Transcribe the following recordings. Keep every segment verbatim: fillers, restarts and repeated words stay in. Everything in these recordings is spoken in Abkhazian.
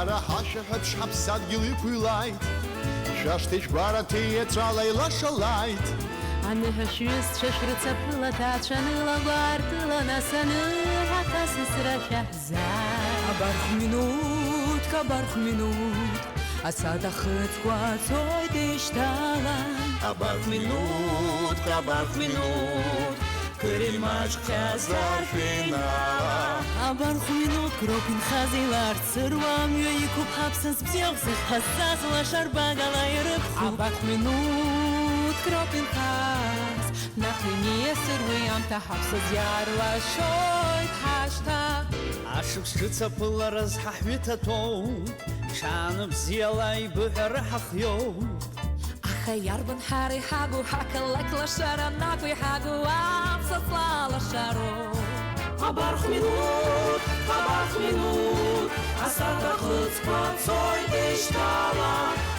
Ҳашәаҳәаԥшь ҳаԥсадгьыл иқәилааит, шәашҭеи шәгәараҭеи еҵәала илашалааит. Аныҳәа шәҩызцәа шәрыцаԥыла, ҭаацәаныла, гәаартыла, нас аныҳәа ҭасысра шәаҳзааит. Абархә минуҭк, абархә минуҭк, асааҭ ахыцқәа цоит еишьҭала. Абархә минуҭк, абархә минуҭк, кыр имаҷхазар финала. Абархә минуҭк роуп инхаз, еиларцыруа амҩа иқәуп ҳаԥсас бзиоуп зегь ҳаззаз лашарбагала ирыԥхуп. Абархә минуҭк роуп инхаз, наҟ иниасыр уи аамҭа ҳаԥсас иаарлашоит ҳашҭа. Ашықәс ҿыц аԥылараз ҳаҳәы ҭатәоуп, ҽаанбзиала аибыҳәара ҳахиоуп. Аха иарбан ҳара иҳагу, ҳақалақь лашара наҟ иҳагу, аԥсаҵла лашароуп. Абархә минуҭ, абархә минуҭ, асааҭ ахыцқәа цоит еишьҭала.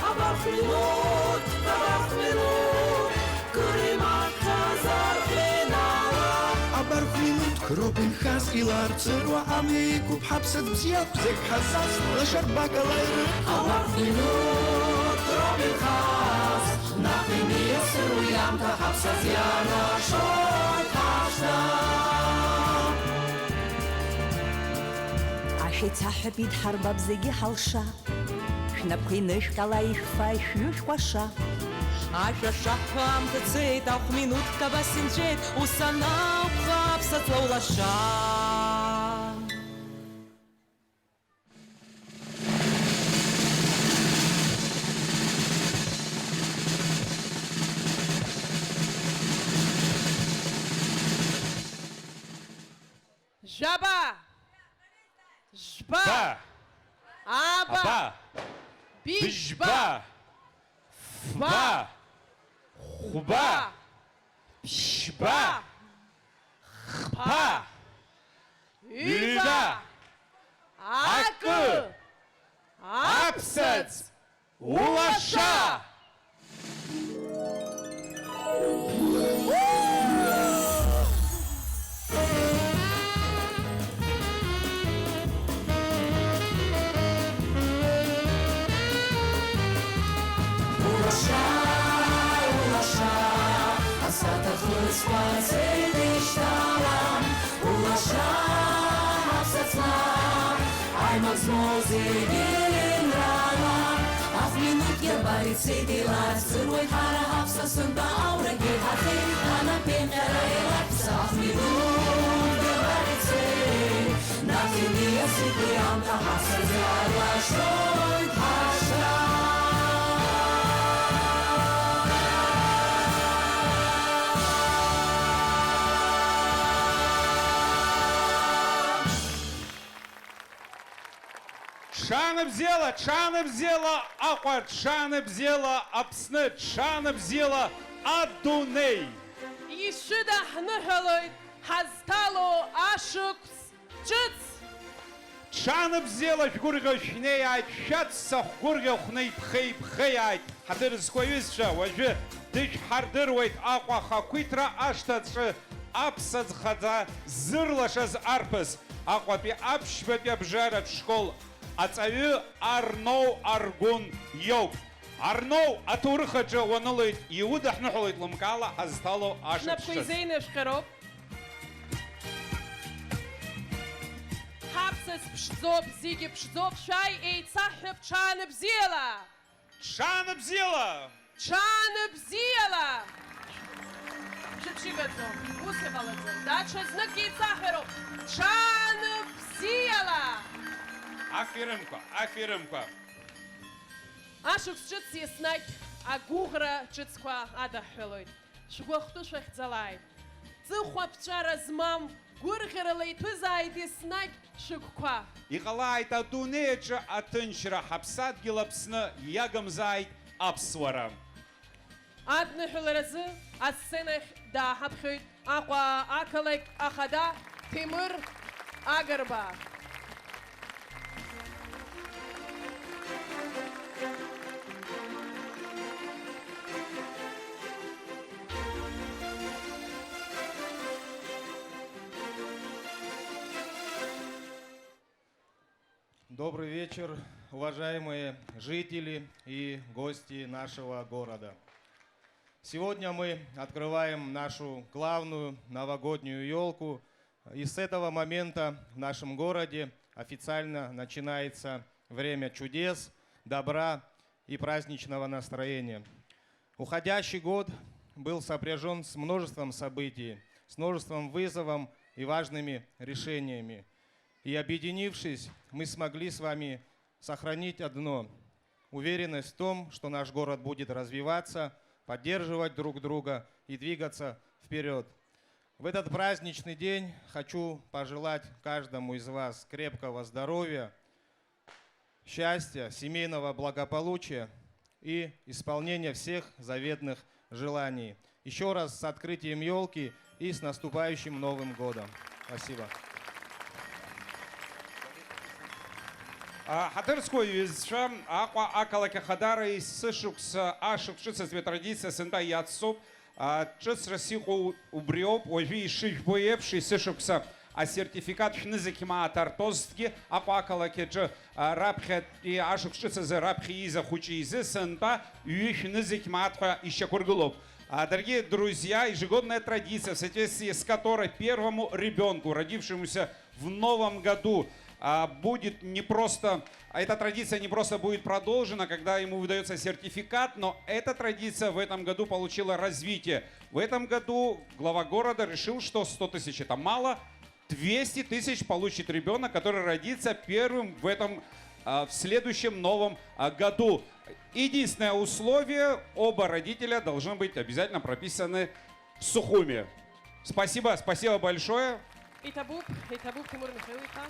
Абархә минуҭ, абархә минуҭ, кыр имаҷхазар финала. Абархә минуҭк роуп инхаз, иларцыруа амҩа иқәуп ҳаԥсаҵ бзиахә зегь ҳаззаз лашарбагала ирыԥхуп. Абархә минуҭк роуп инхаз, наҟ иниасыр уи аамҭа ҳаԥсас иаарлашоит ҳашҭа. Ашәеицаҳәап идҳарбап зегьы ҳалша. Шәнапқәа инышәҟьала ишәфа шәҩышә кәаша. Ашәа шаҳҳәо аамҭа цеит, ахә минуҭк абас инҵәеит, ус анакәха аԥсаҵла улаша. Жәаба! Жәба! Ба! Аба! Аба! Быжьба! Быжьба! Фба! Ба! Хәба! Ба! Ԥшьба! Ба! Хԥа! Ҩба! Ҩба! Акы! Акы! Аԥсаӡ! Улаша! Улаша, улаша, асааҭ ахыцқәа цеит еишьҭала. Улаша, ҳаԥсаҵла, аимак змоу зегьы Ленинградла. Ахә минуҭгьы абар ицеит, еиларцыруеит ҳара ҳаԥсуа сынтәа аурагьы ҳахьеит, анапеинҟьара еилаҳәса. Ахә минуҭгьы абар ицеит, наҟ иниасит уи аамҭа ҳаԥсаҵла иаарлашоит ҳашҭа. Ҽаанбзиала, ҽаанбзиала Аҟәа, ҽаанбзиала Аԥсны, ҽаанбзиала адунеи! Ишәыдаҳныҳәалоит ҳазҭало ашықәс ҿыц! Ҽаанбзиала, шәгәырӷьо шәнеиааит, шәаҵәца хәгәырӷьа хәны иԥхеи-иԥхеиааит, ҳаҭыр зқәу аҩызцәа, уажәы дышәҳардыруеит Аҟәа ахақәиҭра ашҭаҿы аԥсаӡ хаҵа зырлашаз арԥыс, Аҟәатәи аԥшьбатәи абжаратә школ аҵаҩы Арноу Аргәын иоуп. Арноу аҭоурых аҿы уанылоит, иудаҳныҳәалоит лымкаала ҳазҭало ашықәс ҿыц. Шәнапқәа изеинышәҟьароуп. Ҳаԥсаӡ ԥшӡоуп, зегьы ԥшӡоуп, шәааи, еицаҳҳәап ҽаанбзиала! Ҽаанбзиала! Ҽаанбзиала! Шәыбжьы гаӡом, ус иҟалаӡом, даҽа знык еицаҳҳәароуп, ҽаанбзиала! Аферымқәа, аферымқәа! Ашықәс ҿыц еснагь агәыӷра ҿыцқәа адаҳҳәалоит. Шәгәахәтәы шәахьӡалааит. Ҵыхәа ԥҵәара змам, гәырӷьарала иҭәызааит еснагь шәыгәқәа. Иҟалааит адунеи аҿы аҭынчра, ҳаԥсадгьыл Аԥсны иагымзааит аԥсуара. Адныҳәаларазы асценахь дааҳаԥхьоит Аҟәа ақалақь ахада Ҭемыр Агрба. Добрый вечер, уважаемые жители и гости нашего города. Сегодня мы открываем нашу главную новогоднюю елку, и с этого момента в нашем городе официально начинается время чудес, добра и праздничного настроения. Уходящий год был сопряжён с множеством событий, с множеством вызовов и важными решениями. И, объединившись, мы смогли с вами сохранить одно: уверенность в том, что наш город будет развиваться, поддерживать друг друга и двигаться вперёд. В этот праздничный день хочу пожелать каждому из вас крепкого здоровья, счастья, семейного благополучия и исполнения всех заветных желаний. Ещё раз с открытием ёлки и с наступающим Новым годом! Спасибо. А, ҳаҭыр зқәу аҩызцәа, Аҟәа ақалақь ахадара есышықәса ашықәс ҿыц азы атрадициа сынтәа иацҵоуп. А, ҿыцрас иҟоу убриоуп, уажәы ишыжәбо еиԥш, есышықәса асертификат шәнызқь мааҭ артозҭгьы, Аҟәа ақалақь аҿы, а, раԥхьатәи ашықәс ҿыц азы раԥхьа ииз ахәыҷы изы сынтәа ҩы шәнызқь мааҭ ҳәа ишьақәыргылоуп. А, дорогие друзья, ежегодная традиция, в соответствии с которой первому ребёнку, родившемуся в новом году, а, будет не просто, а эта традиция не просто будет продолжена, когда ему выдаётся сертификат, но эта традиция в этом году получила развитие. В этом году глава города решил, что сто тысяч это мало, двести тысяч получит ребёнок, который родится первым в этом, а, в следующем новом, а, году. Единственное условие, оба родителя должны быть обязательно прописаны в Сухуми. Спасибо, спасибо большое. Иҭабуп, иҭабуп, Ҭемур Михаил-иԥа.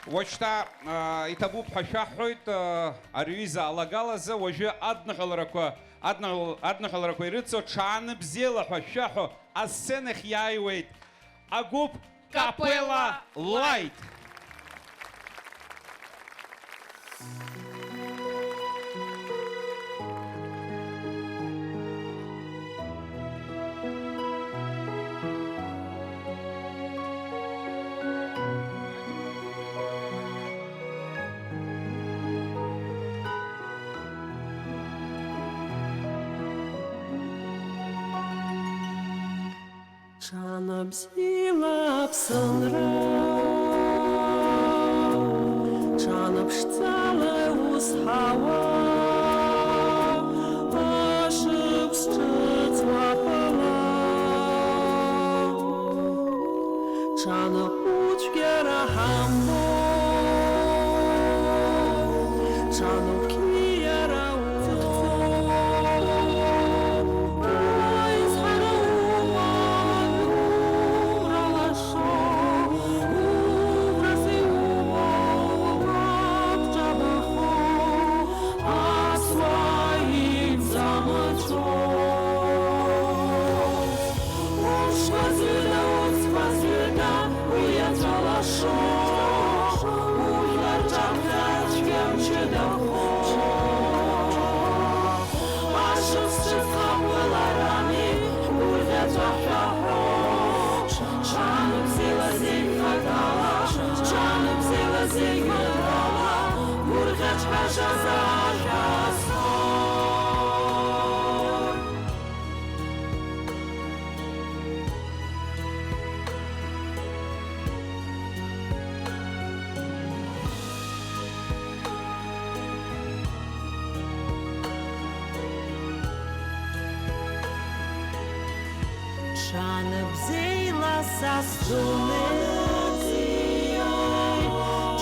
Уажәшьҭа, а, иҭабуп ҳәа шәаҳҳәоит, а, ари аҩыза алагалазы, уажәы адныҳәаларақәа, адныҳәал-, адныҳәаларақәа ирыцу ҽаанбзиала ҳәа шәаҳәо асценахь иааиуеит агәыԥ Капелла Лайт. Ҽанбзиала Аԥсынра, ҽаныԥшӡала иус ҳауа, ашықәс ҿыц уаԥала, ҽаныҟәу цәгьара ҳамбо, ҽану қьиара уҵо. Аизҳара уман, умра лашо, умра зиуо, уабҿабахо, аԥсуаа имцамыцәо. Уҽқәа зҩыда, уцқәа зҩыда, уи иаҵәалашо, ужәлар рҿаԥхьа цәгьа мчыда ухо. Ашықәс ҿыц хақәкыларами, гәырӷьаҵәа шәаҳәо. Ҽанбзиала зегь хадала, ҽанбзиала зегь ныҳәала, гәырӷьаҿҳәашаз ашәа сҳәоит. Ҽанбзиала са сдунеи,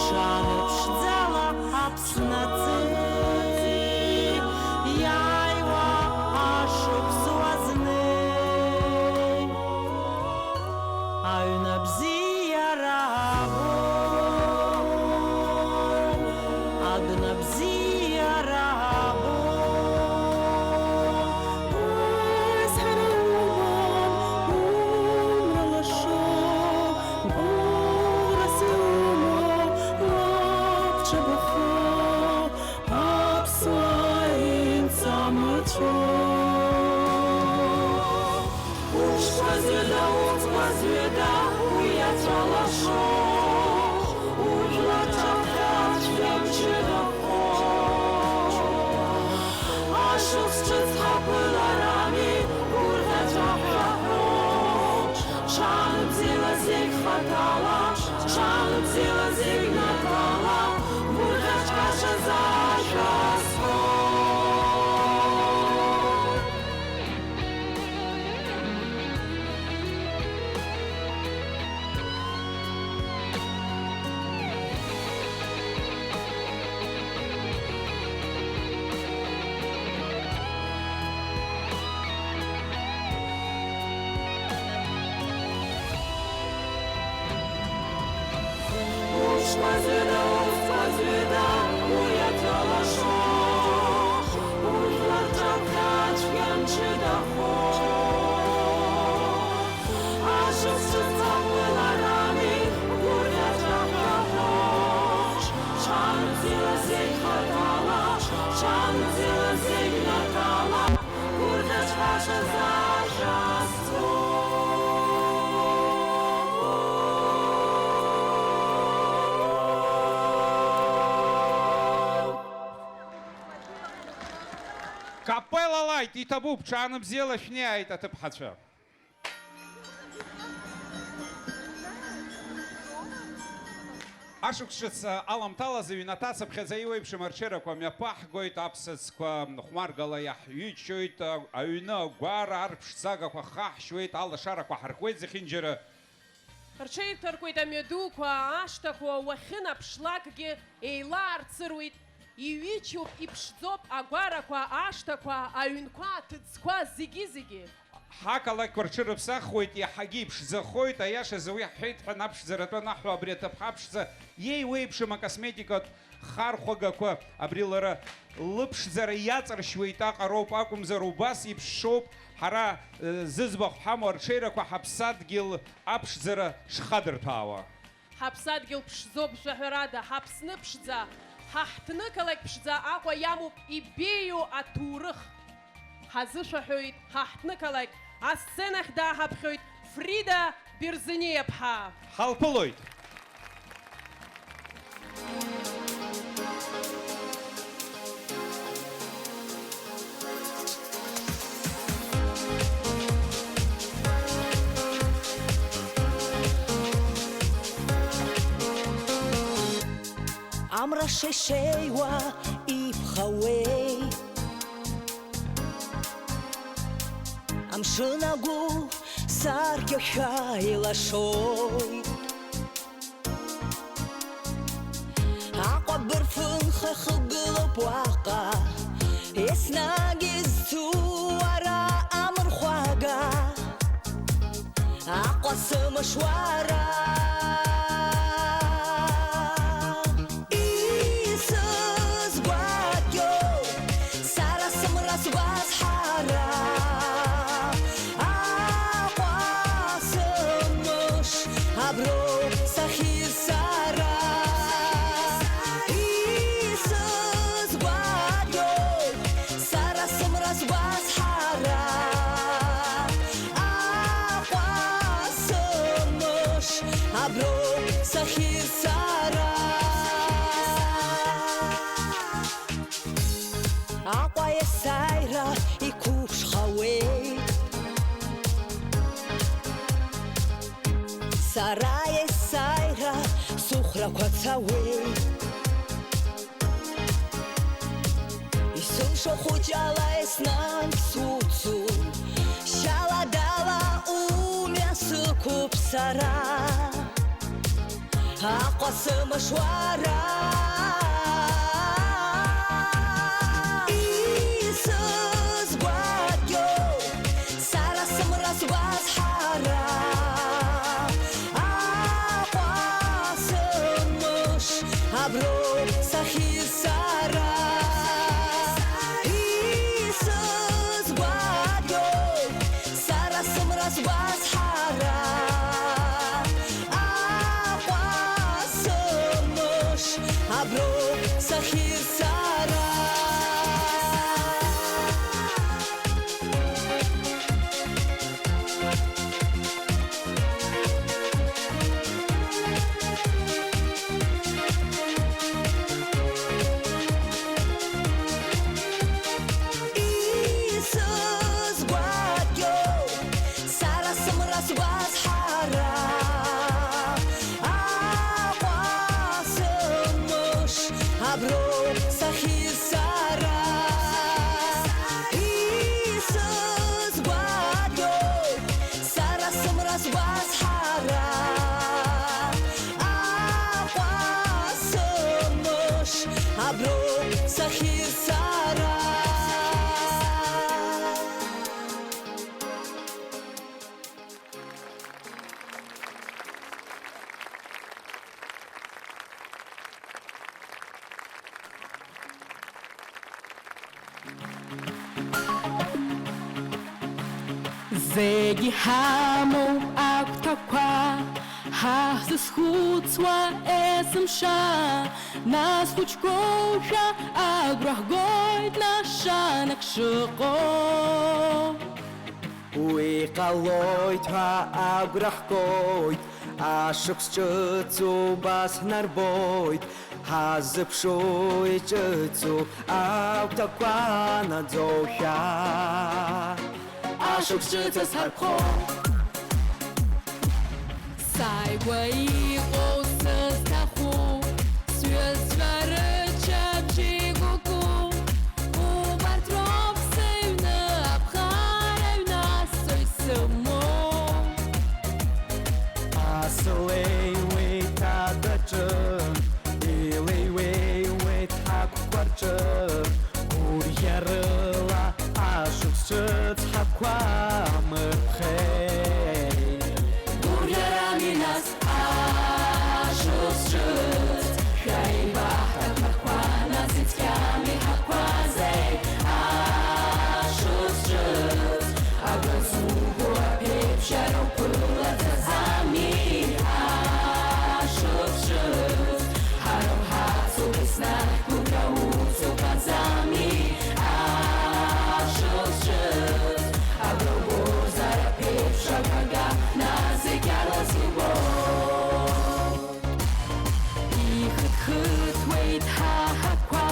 ҽаныԥшӡала Аԥсны аҵеи, иааиуа ашықәс уазнеи. Аҩны абзиара або, адәны абзиара або. Аизҳара уман, умра лашо, гәыӷрас иумоу уабҿабахо. Аԥсуаа имцамыцәо. Уҽқәа зҩыда, уцқәа зҩыда, уи иаҵәа лашо. Ала, ҽаанбзиала зегь наҭала, гәырӷьаҿҳәашаз ашәа сҳәоит. Ушқәа зыда, усқәа зыда, уи аҭалашо, ужәлар ҿаԥхьа цәгьа мчыдахо. Ашықәс ҿыц ақәыларами, гәырӷьаҿ аҳәҳәо, ҽаанбзиала зегь хаҭала, ҽаанбзиала зегь наҭала, гәырӷьаҿҳәашаз ашәа сҳәоит. Капеллалааит, иҭабуп, ҽаанбзиала шәнеиааит, аҭыԥҳацәа. Ашықәс ҿыц аламҭалазы ҩнаҭа цыԥхьаӡа еиуеиԥшым арҽеирақәа мҩаԥаҳгоит, аԥсаӡқәа хәмаргала иаҳҩычоит, аҩны агәара арԥшӡагақәа хаҳшьуеит, алашарақәа ҳаркуеит зехьынџьара. Рҽеиҭаркуеит амҩадуқәа, ашҭақәа, уахьынаԥшлакгьы еилаарцыруеит, иҩычоуп, иԥшӡоуп агәарақәа, ашҭақәа, аҩнқәа, аҭыӡқәа, зегьы-зегьы. Ҳақалақьқәа рҽырыԥсахуеит, иаҳагьы иԥшӡахоит, аиашазы уи ҳҳәеит ҳәа наԥшӡаратәы анаҳәо абри аҭыԥҳа ԥшӡа иеиуеиԥшым акосметикатә хархәагақәа, абри лара лыԥшӡара иаҵаршьуеит аҟароуп акәымзар, убас иԥшшоуп ҳара, э, зыӡбахә ҳамоу арҽеирақәа ҳаԥсадгьыл аԥшӡара шхадырҭәаауа. Ҳаԥсадгьыл ԥшӡоуп, жәаҳәарада, ҳаԥсны ԥшӡа, ҳа ҳҭнықалақь ԥшӡа Аҟәа иамоуп ибеиоу аҭоурых. Ҳазышәаҳәоит ҳа ҳҭнықалақь, асценахь дааҳаԥхьоит Фрида Берзениаԥҳа. Ҳалԥылоит! Амра шешеиуа иԥхауеит, амшын агәы саркьошәа илашоит. Аҟәа бырфынха ихыгылоуп уаҟа, еснагь изцу ара амырхәага. Аҟәа сымышуара исызгәакьоу, сара сымра сгәазҳара. Аҟәа сымыш аброуп сахьиз сара. Исызгәакьоу, сара сымра сгәазҳара. Аҟәа сымыш аброуп сахьиз сара. Аҟәа есааира иқәыԥшхауеит. Сара есааира сыхәрақәа цауеит. Исылшо хәыҷала еснагь суцуп, шьала-дала умҩа сықәуп сара. Аҟәа сымышуара исызгәакьоу, сара сымра сгәазҳара. Аҟәа сымыш аброуп сахьиз сара. Исызгәакьоу, сара сымра сгәазҳара. Аҟәа сымыш аброуп сахьиз сара. Исызгәакьоу, сара сымра сгәазҳара. Сгәазҳара, Аҟәа сымш, аброуп сахьыӡ сара. Зегь ҳамоу агәҭақәа, ҳа ҳзызхәыцуа есымша, нас хәыҷқәоушәа агәра ҳгоит, нас шанак шыҟоу. Уи ҟалоит ҳәа агәра ҳгоит, ашықәс ҿыц убас ҳнарбоит, ҳаззыԥшу иҿыцу агәҭақәа наӡоушәа. Ашықәс ҿыц азҳарԥхо. Сааигәа иҟоу сызҭаху, сҩызцәа рыччабжь игәыку, убарҭ роуп сыҩны аԥхара ҩнасҵоит сымоу. Ас леиуеит адаҿын, илеиҩеиуеит ҳақәқәа рҿы, гәырӷьарыла ашықәс ҿыц ҳақәа мырԥхеит. Гәырӷьарами нас ашықәс ҿыц, шәаибаҳҭап ҳақәа, нас ицқьами ҳақәа зегь ашықәс ҿыц. Агәра зуго аԥеиԥш, иара уԥылаӡаӡами ашықәс ҿыц? Ҳара уҳацуп еснагь, гәырӷьа уцуп аӡами ашықәс ҿыц? Агәра угозар аԥеиԥш, агәра га, нас зегь ала зуго. Ихыҭхыҭуеит ҳаҳақәа,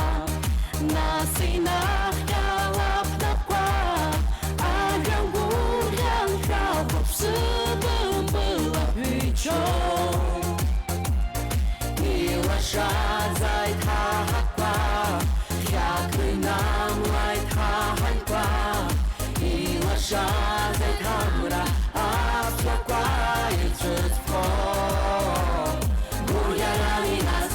нас инахҟьалап напқәа, ажәҩан гәырӷьан шәахәаԥшӡа бымбыл аҳәычо. Илашаӡаит ҳаҳақәа, хьаак рыҩнамлааит ҳаҳаҩқәа. Илашаӡаит амра аԥсуақәа ирцәыӡхо. Гәырӷьарами нас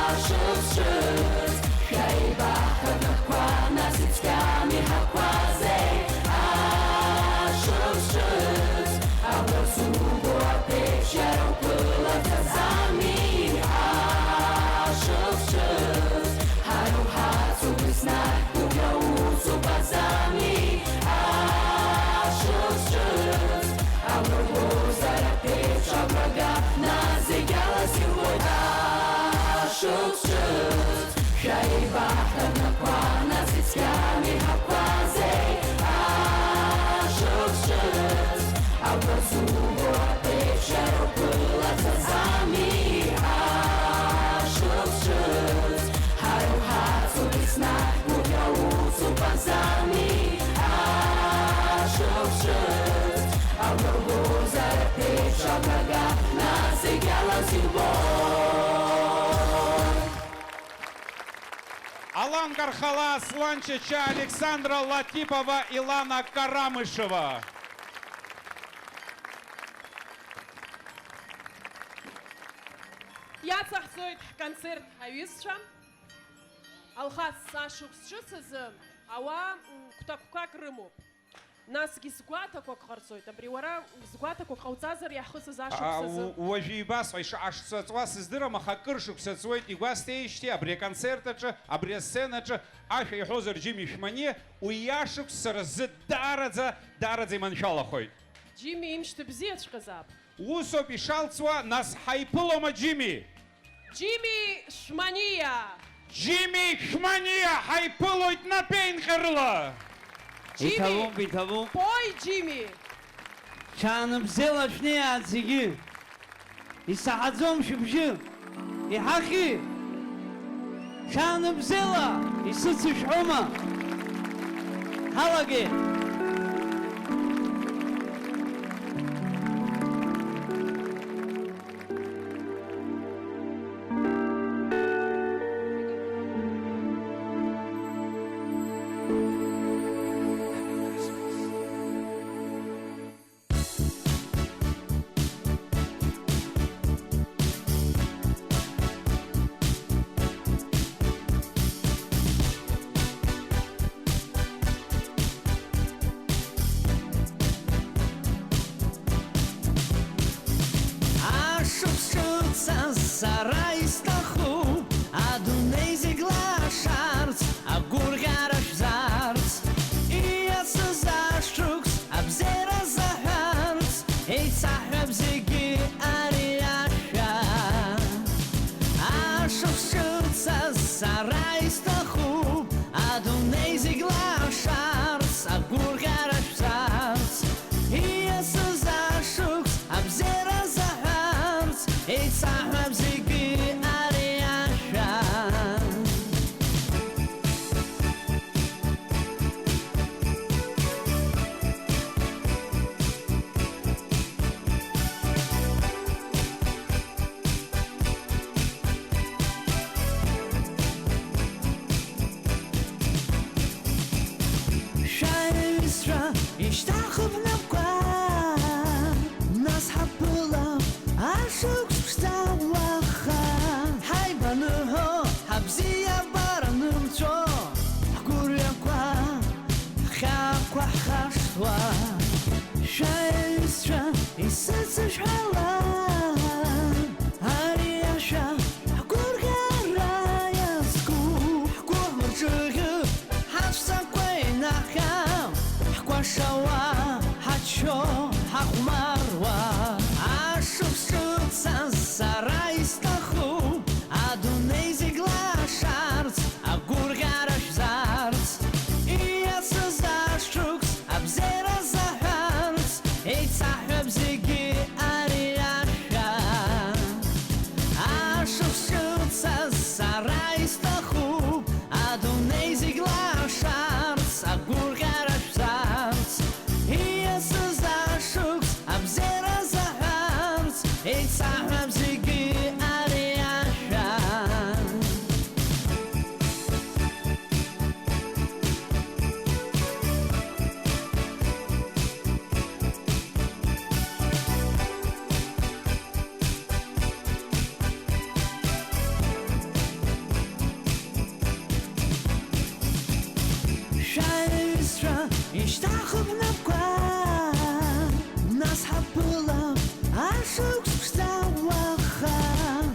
ашықәс ҿыц, шәаибаҳҭап ҳнапқәа, нас ицқьами ҳақәа зегь ашықәс ҿыц. Агәра зуго аԥеиԥш, иара уԥылаӡаӡами ашықәс ҿыц? Ҳара уҳацуп еснагь, гәырӷьа уцуп аӡами ашықәс ҿыц? Агәра угозар аԥеиԥш, агәра га, нас зегь ала зиуоит ашықәс ҿыц. Шәаибаҳҭап ҳнапқәа, нас ицқьами ҳақәа зегь ашықәс ҿыц? Агәра зуго аԥеиԥш, иара уԥылаӡаӡами ашықәс ҿыц? Ҳара уҳацуп еснагь, гәырӷьа уцуп аӡами ашықәс ҿыц? Агәра угозар аԥеиԥш, агәра га, нас зегь ала зиубоит. Алан Кархала, Аслан Чача, Александра Латипова, Илана Карамышева. Иацаҳҵоит ҳконцерт аҩызцәа. Алхас, ашықәс ҿыц азы ауаа, м, гәҭакқәак рымоуп. Насгьы згәаҭақәак ҟарҵоит. Абри уара згәаҭақәак ҟауҵазар иаҳхысыз ашықәс А, азы? у-, уажәы ибасҳәа, ишаашцаҵуа сыздырам, аха акыр шықәса ҵуеит, игәасҭеижьҭеи абри аконцерт аҿы, абри асценаҿы, ашәа иҳәозар, Џьими Шәманиа, уи ашықәс сара сзы даараӡа, даараӡа иманшәалахоит. Џьими имшьҭа бзиаҵәҟьазаап. Усоуп ишалҵуа, нас ҳаиԥылома, Џьими? Џьими Шәманиа! Џьими Шәманиа, ҳаиԥылоит напеинҟьарыла! Џьими! Иҭабуп, иҭабуп. Пой, Џьими! Шәаанбзиала шәнеиааит зегьы! Исаҳаӡом шәыбжьы! Иҳахьи? Шәаанбзиала! Исыцышәҳәома? Ҳалагеит! Сара исҭахуп адунеи зегь лашарц, агәырӷьара шәзарц, ииасыз ашықәс абзиара заҳәарц, еицаҳҳәап зегьы ари ашәа. Ашықәс ҿыцаз сара исҭахуп адунеи зегь лашарц, агәырӷьара шәзарц, ииасыз ашықәс абзиара заҳәарц, еицаҳҳәап зегьы ари ашәа. Шәаҩызцәа ишьҭахып напқәа, нас ҳаԥылап ашықәс ԥшӡа уаха. Ҳаибаныҳәо, ҳабзиабара нымцәо, ҳгәырҩақәа, ҳхьаақәа ҳхашҭуа. Шәаҩызцәа исыцышәҳәала, ари ашәа ҳгәырӷьара иазку, ҳгәы ҳмырҿыӷьы, ҳаҵәцақәа еинаҳҟьа, ҳкәашауа, ҳаччо, ҳахәмаруа. Ашықәс ҿыцаз сара исҭахуп адунеи зегь лашарц, агәырӷьара шәзарц, ииасыз ашықәс абзиара заҳәарц, еицаҳҳәап зегьы ари ашәа. Ашықәс ҿыцаз сара исҭахуп адунеи зегь лашарц, агәырӷьара шәзарц, ииасыз ашықәс абзиара заҳәарц, еицаҳҳәап зегьы ари ашәа. Шәаҩызцәа ишьҭахып напқәа, нас ҳаԥылап ашықәс ԥшӡа уаха.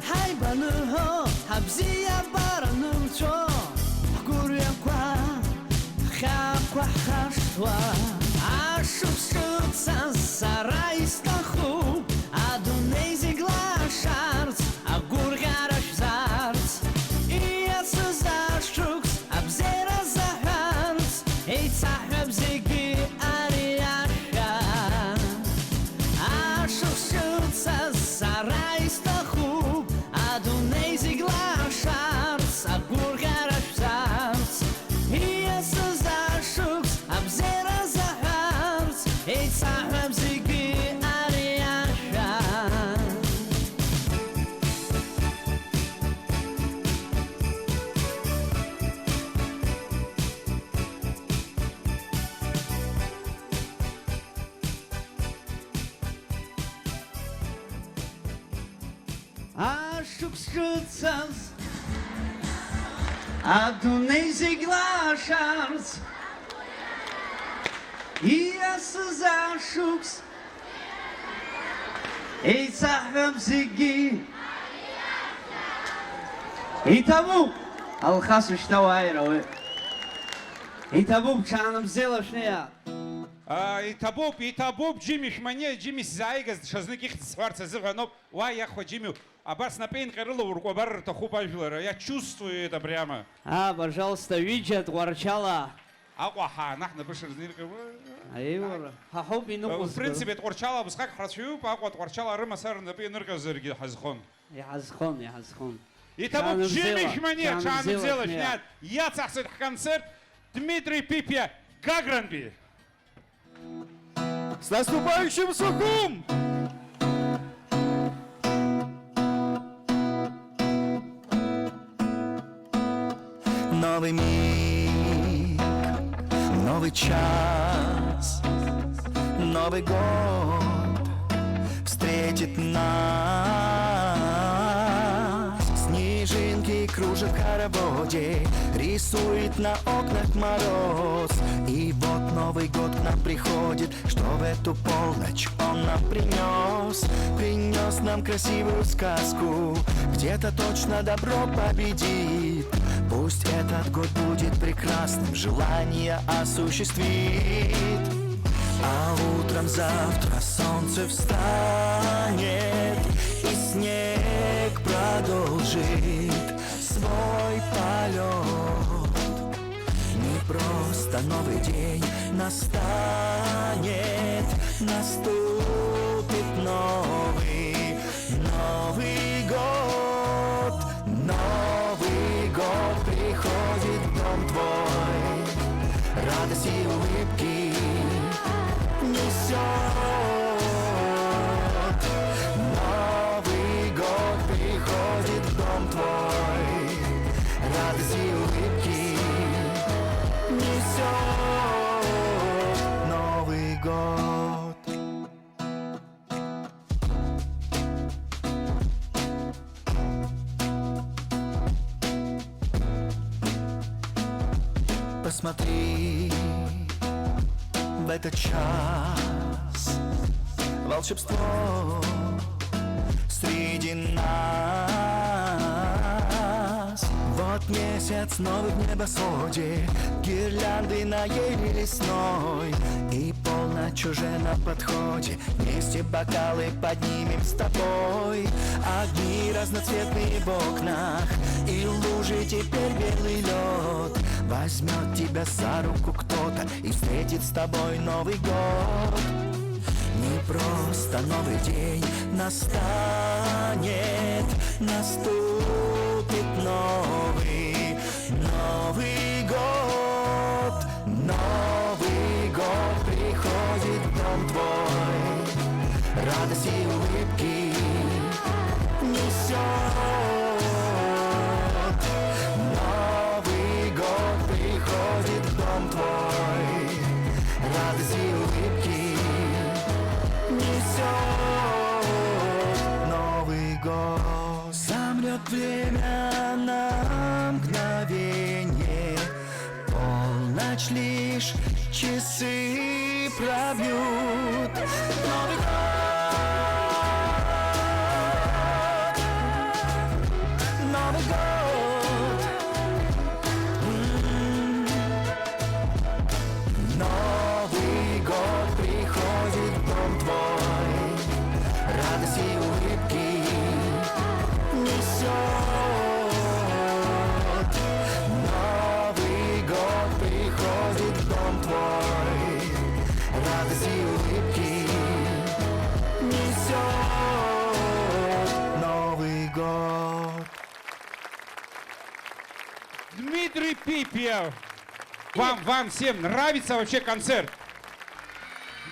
Ҳаибаныҳәо, ҳабзиабара нымцәо, ҳгәырҩақәа, ҳхьаақәа ҳхашҭуа. Ашықәс ҿыцаз сара исҭахуп адунеи зегь лашарц, агәырӷьара шәзарц, ииасыз ашықәс абзиара заҳәарц, еицаҳҳәап зегьы ари ашәа. Ашықәс ҿыцаз сара исҭахуп адунеи зегь лашарц, агәырӷьара шәзарц, ииасыз ашықәс абзиара заҳәарц, еицаҳҳәап зегьы ари ашәа. Ашықәс ҿыцаз, адунеи зегь лашарц, ииасыз ашықәс, еицаҳҳәап зегьы. Иҭабуп, Алхас, ушьҭа уааир ауеит. Иҭабуп, ҽаанбзиала шәнеиаат. А, иҭабуп, иҭабуп, Џьими шәманиа, Џьими сзааигаз даҽазнык ихьӡ сҳәарц азыҳәаноуп. Уа иахәа Џьими, абас напеинҟьарыла уркәабар рҭахуп ажәлар, я чувствую это прямо. А, пожалуйста, ҩыџьа Тҟәарчала. Аҟәа ҳааны ҳнапы шырзиркуа. Аиуара, ҳаҳауп иныҟәызго. В принципе, Тҟәарчала убысҟак ҳрацәаҩуп, Аҟәа Тҟәарчала рымацара рнапы ианырҟьазаргьы ҳазхон. Иҳазхон, иҳазхон. Иҭабуп, ҽаанбзиала, Џьими шәманиа, ҽаанбзиала, ҽаанбзиала шәнеиаат. Шәнеиаат. Иацаҳҵоит ҳконцерт Дмитрий Ԥиԥиа Гагрантәи. С наступающим Сухум! Новый миг, новый час, Новый год встретит нас. Снежинки кружат в хороводе, рисует на окнах мороз. И вот Новый год к нам приходит, что в эту полночь он нам принес. Принес нам красивую сказку, где-то точно добро победит. Пусть этот год будет прекрасным, желание осуществит. А утром завтра солнце встанет, и снег продолжит свой полет. Не просто новый день настанет, наступит новый, Новый год. Новый год приходит в дом твой, радость и улыбки несет. Новый год приходит в дом твой, радость и улыбки несет Новый год. Посмотри, в этот час волшебство среди нас. Вот месяц новый в небосводе, гирлянды на ели лесной, и полночь уже на подходе. Вместе бокалы поднимем с тобой. Огни разноцветные в окнах, и лужи теперь белый лед. Возьмет тебя за руку кто-то, и встретит с тобой Новый год. Не просто новый день настанет, наступит новый, Новый год. Новый год приходит в дом твой, радость и улыбки несет. Новый год приходит в дом твой, радость и улыбки несет Новый год. Замрет время на мгновение, полночь лишь часы пробьют. Новый год, Новый год. М. Новый год приходит в дом твой, радость и улыбки несет. Новый год приходит в дом твой, радость и улыбки несет Новый год. Дмитрий Пипьев. Вам, вам всем нравится вообще концерт?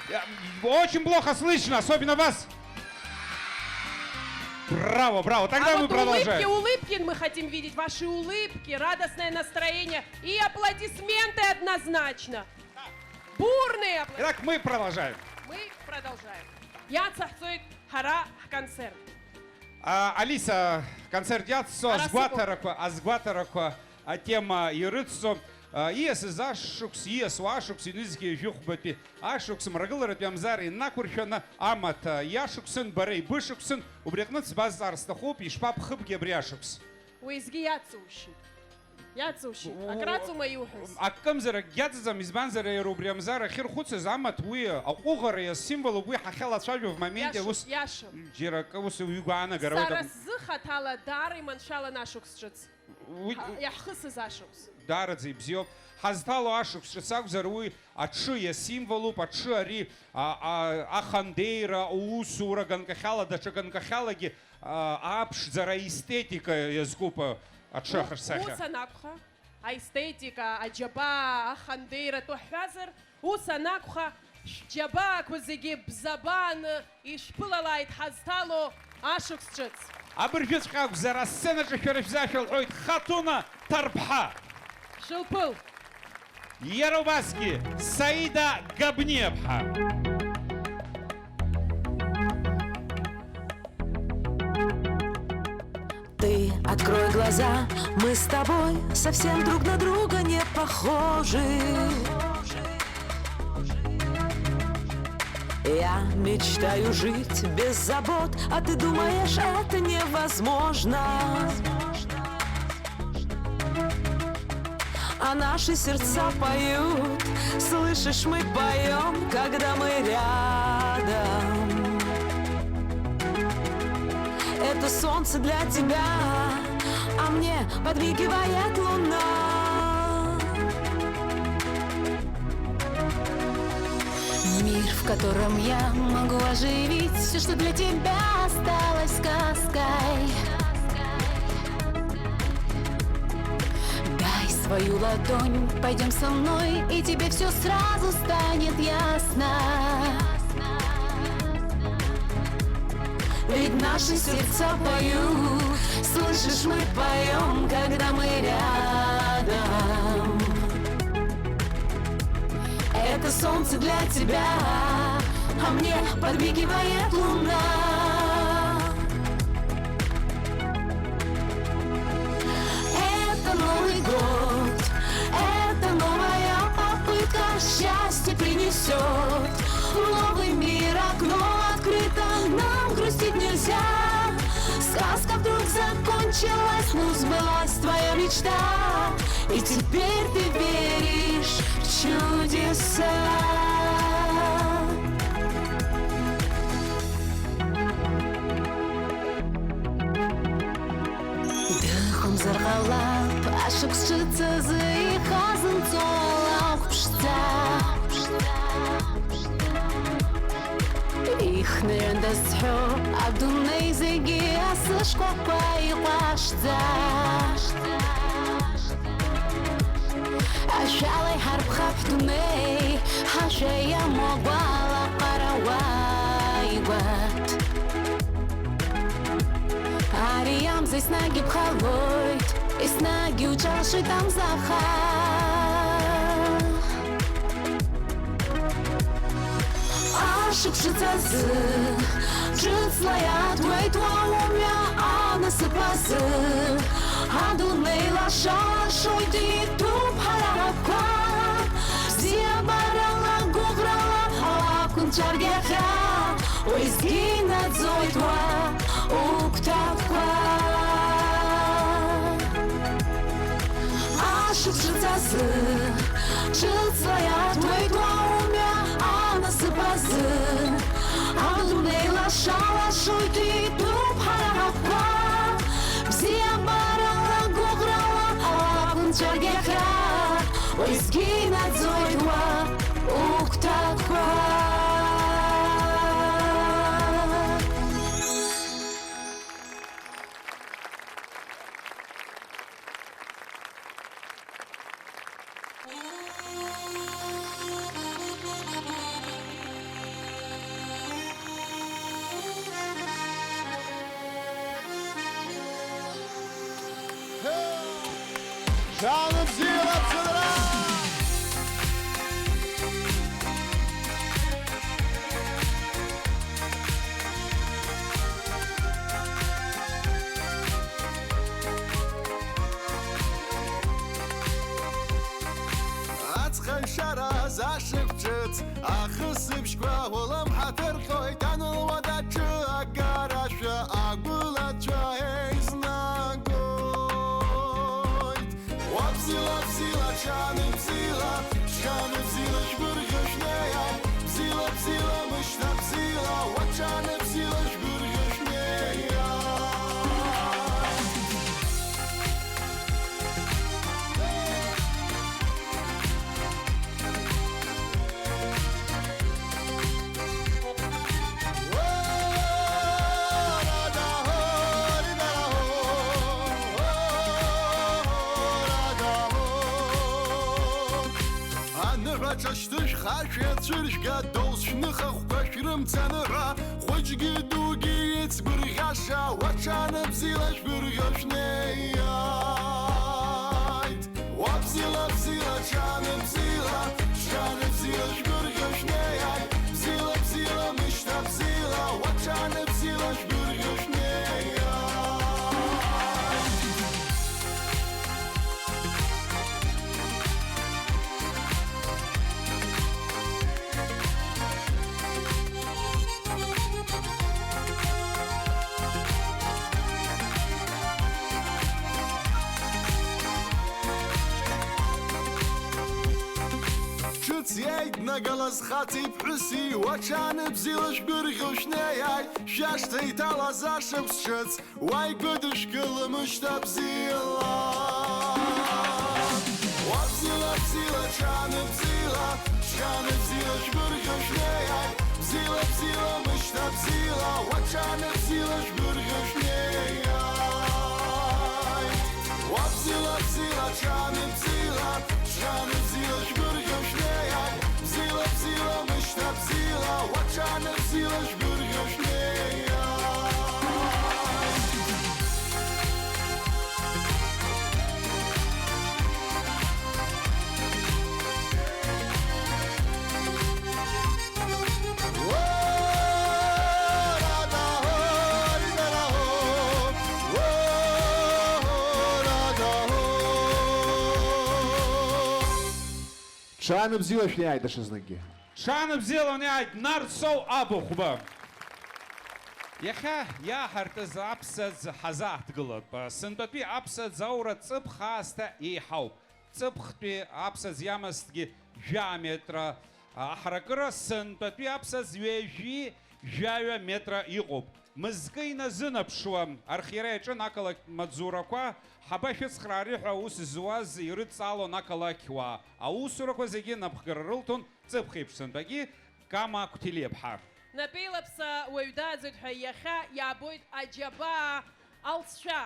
Я- Очень плохо слышно, особенно вас. Браво, браво. Тогда А мы вот улыбки, продолжаем. Улыбки мы хотим видеть, ваши улыбки, радостное настроение и аплодисменты однозначно. Бурные аплодисменты. Итак, мы продолжаем. Мы продолжаем. Иацаҳҵоит ҳара ҳконцерт. А, Алиса, концерт иаццо, Ара сыҟоуп. Азгәаҭарақәа, азгәаҭарақәа атема ирыццо, а, ииасыз ашықәс, ииасуа ашықәс, ҩнызқьи жәохәбатәи ашықәс, мрагыларатәи амзар инақәыршәаны амаҭ, а, иашықәсын, бара ибышықәсын, убри аҟнытә сбазҵаар сҭахуп, ишԥабхыбги абри ашықәс? Уеизгьы иаҵушьит. Иаҵушьит. У-, у-, Акраҵоума иуҳәаз? Акымзар акгьы аҵаӡам, избанзар, иара убри амзар ахьырхәыцыз амаҭ уи аҟәыӷара иасимволуп, уи ҳахьалацәажәо в моменте Иашоуп, ус иашоуп. Џьара акы ус уигәаанагара Сара уеиҭа- сзы хаҭала даара иманшәалан ашықәс ҿыц. Уи- Ҳа-, иаҳхысыз ашықәс. Даараӡа ибзиоуп. Ҳазҭало ашықәс ҿыц акәзар, уи аҽы иасимволуп, аҽы ари, а, а, ахандеира, аусура ганкахьала, даҽа ганкахьалагьы, а, аԥшӡара, аестетика иазкуп, а, аҽы У-, ахаҿсахьа. Ус анакәха, аестетика, аџьабаа, ахандеира атәы ҳҳәазар, ус анакәха, шәџьабаақәа зегьы бзабааны ишәԥылалааит ҳазҭало ашықәс ҿыц. Абыржәыҵәҟьа акәзар, асценаҿы шәара шәзы ашәа лҳәоит Хатуна Ҭарԥҳа. Шәылԥыл. Иара убасгьы Саида Габниаԥҳа. Ты открой Открой глаза, мы с тобой совсем друг на друга не похожи. Я мечтаю жить без забот, а ты думаешь, это невозможно. А наши сердца поют, слышишь, мы поем, когда мы рядом. Это солнце для тебя, а мне подмигивает луна. Мир, в котором я могу оживить все, что для тебя осталось сказкой. Дай свою ладонь, пойдем со мной, и тебе все сразу станет ясно. Ведь наши сердца поют, слышишь, мы поем, когда мы рядом. Это солнце для тебя, а мне подмигивает луна. Это Новый год, это новая попытка, счастье принесет. В новый мир окно открыто, нам грустить нельзя. Сказка вдруг закончилась, ну сбылась твоя мечта. И теперь ты веришь в чудеса. Дыҟамзар ҟалап ашықәс ҿыц азы ихазынҵо алахә ԥшӡа. Ихнаҩандаз сҳәо адунеи зегьы асы шкәакәа иҟәашӡа. Ашәала иҳарԥхап ҳдунеи, ҳашәа иамоу агәалаҟара уааигәа. Ари амза еснагь иԥхалоит, еснагь иуҿалашоит амза аха. Ашықәс ҿыц азы, ҿыцла иаатуеит уа умҩа анасыԥ азы. Адунеи лаша-лашоит, иҭәуп ҳара ҳагәқәа. Бзиабарала, гәыӷрала алакәын цәаргьахьа, уеизгьы инаӡоит уа угәҭакқәа. Ашықәс ҿыц азы, ҿыцла иаатуеит уа умҩа анасыԥ азы. Адунеи лаша-лашоит, иҭәуп ҳара ҳагәқәа. Бзиабарала, гәыӷрала алакәын цәаргьахьа, уеизгьы инаӡоит уа угәҭакқәа. Шәаанбзиала, аԥсынра! Аҵх ашара азашықә ҿыц, ахысыбжьқәа улымҳа ҭырҟьоит, анылуа даҿы агарашәа агәылацәа еизнагоит. Уа бзиала, бзиала, ҽаанбзиала, ҽаанбзиала, шәгәырӷьо шәнеиааит. Бзиала, бзиала, мышьҭа бзиала, уа ҽаанбзиала, шәгәырӷьо шәнеиааит. Аныҳәа ҿышьҭышәха шәеицәыржәга, доу шәныхахәқәа шәрымцаны ҳәа, хәыҷгьы дугьы ицгәырӷьаша, уа ҽаанбзиала шәгәырӷьо шәнеиааит. Уа бзиала, бзиала, ҽаанбзиала, ҽаанбзиала, шәгәырӷьо шәнеиааит. Бзиала, бзиала, мышьҭа бзиала, уа ҽаанбзиала, шәгәырӷьо шәнеиааит. Еиднагала зхаҵеи ԥҳәыси, уаҽаны бзиала шәгәырӷьо шәнеиааит, шәашҭа иҭалаз ашықәс ҿыц, уа ибыдышәкыла мышьҭа бзиала. Уа бзиала, бзиала, ҽаны бзиала, ҽаны бзиала шәгәырӷьо шәнеиааит, бзиала, бзиала, мышьҭа бзиала, уаҽаны бзиала шәгәырӷьо шәнеиааит. Уа бзиала, бзиала, ҽаны бзиала, ҽаны бзиала шәгәырӷьо шәнеиааит, бзиала, бзиала, мышьҭа бзиала, уаҽаны бзиала шәгәырӷьо шәнеиааит. Ҽаанбзиала шәнеиааит даҽазныкгьы. Ҽаанбзиала унеиааит, Нарсоу Абыхәба! Иахьа иааҳартыз аԥсаӡ ҳазааҭгылап. Сынтәатәи аԥсаӡ аура ҵыԥх аасҭа еиҳауп. Ҵыԥхтәи аԥсаӡ иамазҭгьы жәаа метра аҳаракыра, сынтәатәи аԥсаӡ ҩажәи жәаҩа метра иҟоуп. Мызкы иназынаԥшуа архиара иаҿын ақалақь маҵзурақәа, ҳаба шәыцхраари ҳәа аус зуаз ирыдҵалон ақалақьуаа. Аусурақәа зегьы напхгара рылҭон ҵыԥх еиԥш сынтәагьы Кама Қәҭелиаԥҳа. Напеилаԥса уаҩ дааӡоит ҳәа иахьа иаабоит аџьабаа алҵшәа.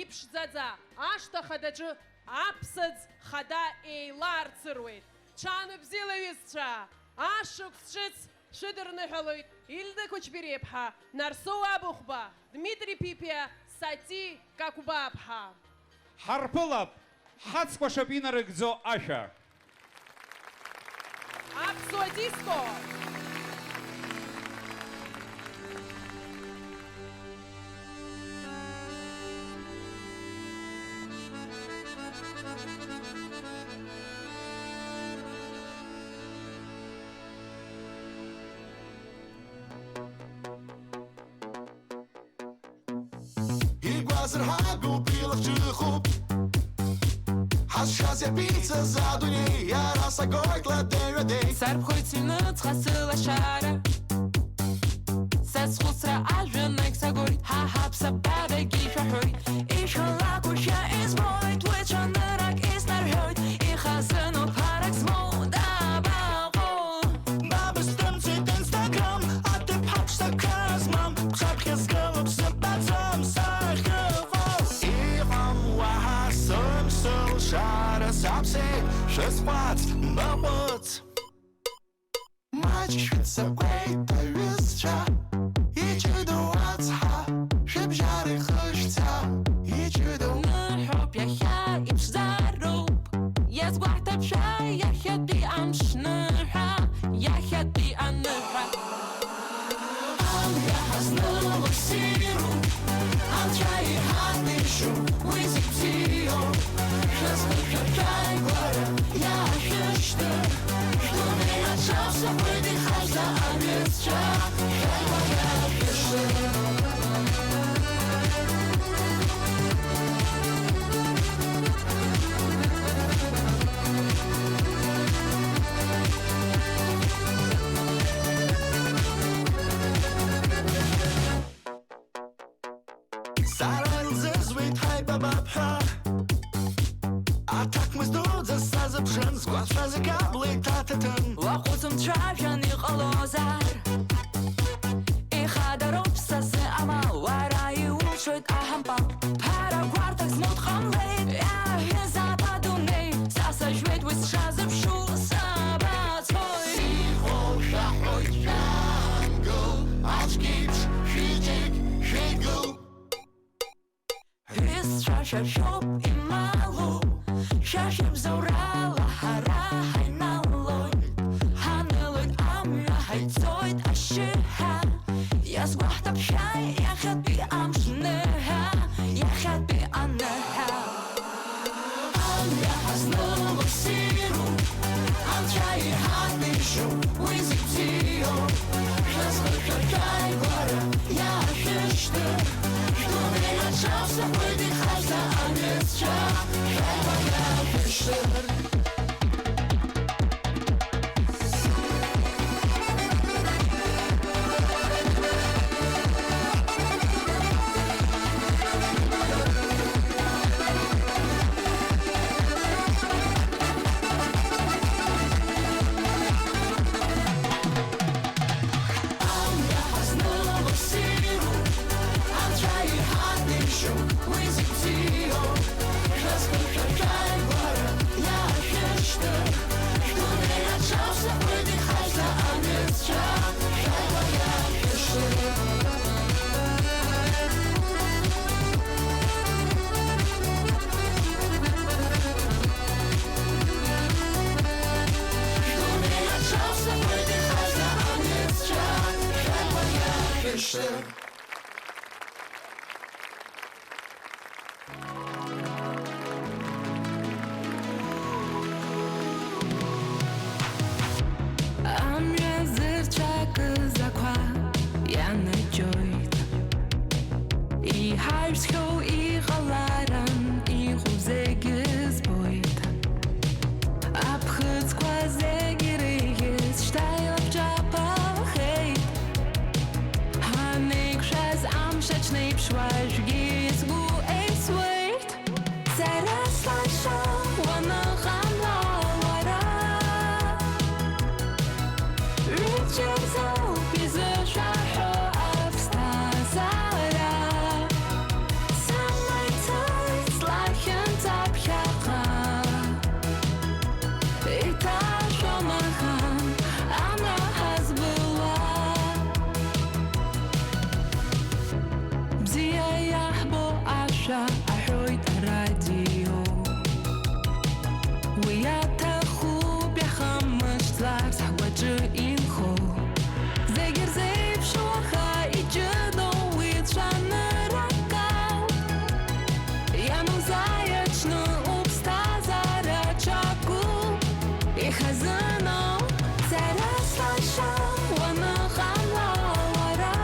Иԥшӡаӡа, ашҭа хадаҿы аԥсаӡ хада еилаарцыруеит. Ҽаанбзиала, ҩызцәа! Ашықәс ҿыц шәыдырныҳәалоит Ильда Кәычбериаԥҳа, Нарсоу Абыхәба, Дмитри Ԥипиа, Сати Какәбааԥҳа. Ҳарԥылап, ҳацкәашап инарыгӡо ашәа. Аԥсуа диско! Игәазырҳагоуп, илахҿыхуп. Ҳазшаз иаԥиҵаз адунеи, иара сагоит ладеи-ҩадеи. Сарԥхоит сыҩныҵҟа сылашара. Са схәыцра ажәҩан ахь сагоит, ҳа ҳаԥсабарагьы шәаҳәоит. Ишәалакәушәа избоит, уи цәаныррак иснарҳәоит. Ихазыноуп ҳарак змоу дабаҟоу? Ба бысҭымҵит Instagram, аҭыԥҳа ԥшӡа акара змам, бҽаԥхьа сгылоуп, сымбаӡом сахьыҟоу. Иҟам уаҳа сымсылшара, саԥсеит, шәысҟәаҵ, баҟәыҵ. Маҷк шәыццакуеит, аҩызцәа, иҷыдоу ацҳа, шәыбжьара ихышәца, иҷыдоу. Ныҳәоуп иахьа, иԥшӡароуп, иазгәаҳҭап шәа иахьатәи амш ныҳәа, иахьатәи аныҳәа. Амҩа ҳазныло ссиру, анцәа иҳанеишьо уи зегь бзиоуп. Шәазхышәа шәааигәара иаашәышьҭыр, шәдунеи аҽаԥсахуеит ихашҭа аҩызцәа, шәааигәара шәышьҭыр. Сара илзызуеит ҳаибабап ҳәа. Аҭак мыз дуӡӡа сазыԥшын, сгәацәа зегь аблеит аҭаҭын. Уаҟәыҵ, умцәажәан иҟалозар. Ихадароуп са сзы амал, уара иулшоит аҳампал. Ԥара гәарҭак змоу дҟамлеит, иаҳәызаап адунеи. Са сажәуеит уи сшазыԥшу, сабацои? Сихоу шәаҳәоит шәаангыл, аӡәк еиԥш шәиҿик, шәеигыл. Ҳәызцәа шәа шәоуп ималу, шәа шәыбзоурала ҳара ҳаиналоит. Ҳанылоит амҩа, ҳаиццоит ашьшьыҳәа, иазгәаҳҭап шәа иахьатәи амш ныҳәа, иахьатәи аныҳәа. Амҩа ҳазныло ссиру, анцәа иҳанеишьо уи зегь бзиоуп. Шәазхышәа шәааигәара иаашәышьҭыр, шәдунеи аҽаԥсахуеит ихашҭа аҩызцәа, шәааигәара шәышьҭыр. Ишьы. Амҩа зырцәакыз ақәа ианаџьоит. Иҳаҩсхьоу иҟаларан иҟоу зегьы збоит. Аԥхыӡқәа зегьы ирыхьыз шьҭа илабҿаԥахеит. Ҳанеиқәшәаз амш аҽнеиԥш уажәгьы сгәы еисуеит. Сара слашо уаныҟамла уара, ҩыџьа рзоуп изышәаҳәо аԥсҭазаара. Сымаҭәа слахьынҵа ԥхьаҟа, иҭашәом ахан амра ҳазбылуа. Бзиа иаҳбо ашәа аҳәоит арадио. Уи аҭахуп иаха мышьҭларц ҳгәаҿы инхо. Зегь рзеиԥшу аха иҷыдоу уи цәаныррак ауп. Ианузааи аҽны уԥсҭазаара ҽакуп. Ихазыноу сара слашо уаныҟамла уара.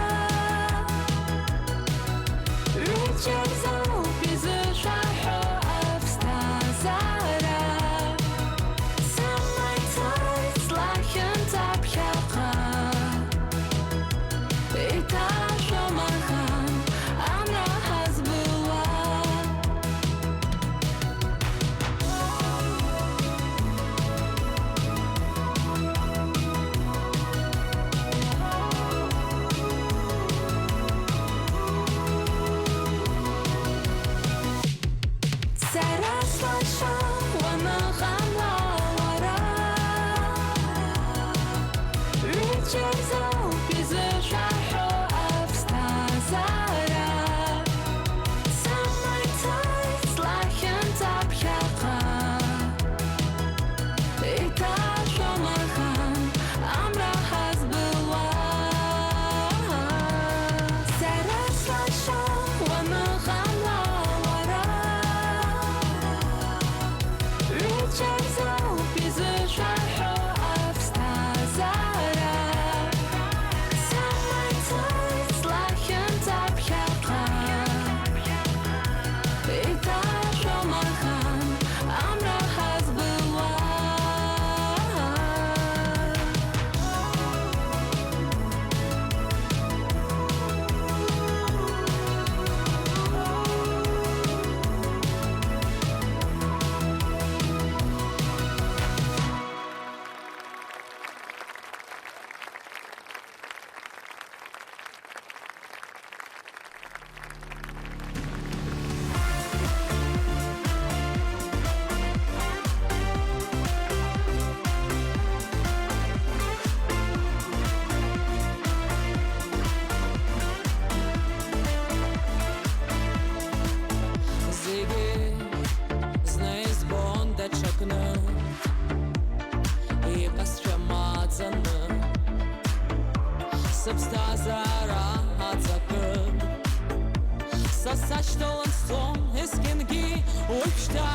Ҩыџьа рзоуп изышәаҳәо аԥсҭазаара. Сымаҭәа слахьынҵа ԥхьаҟа, иҭашәом ахан амра ҳазбылуа. Сара слашо уаныҟамла уара, ҩыџьа рзоуп изышәаҳәо аԥсҭазаара. Сымаҭәа слахьынҵа ԥхьаҟа, иҭашәом ахан амра ҳазбылуа. Сара слашо уаныҟамла уара, ҩыџьа рзоуп изышәаҳәо аԥсҭазаара. Сымаҭәа слахьынҵа ԥхьаҟа, иҭашәом ахан амра ҳазбылуа. Зегьы зны избон даҽакны, иҟазшәа маӡаны, сыԥсҭазаара аҵакы. Са сашьҭалан сцон есқьынгьы, уажәшьҭа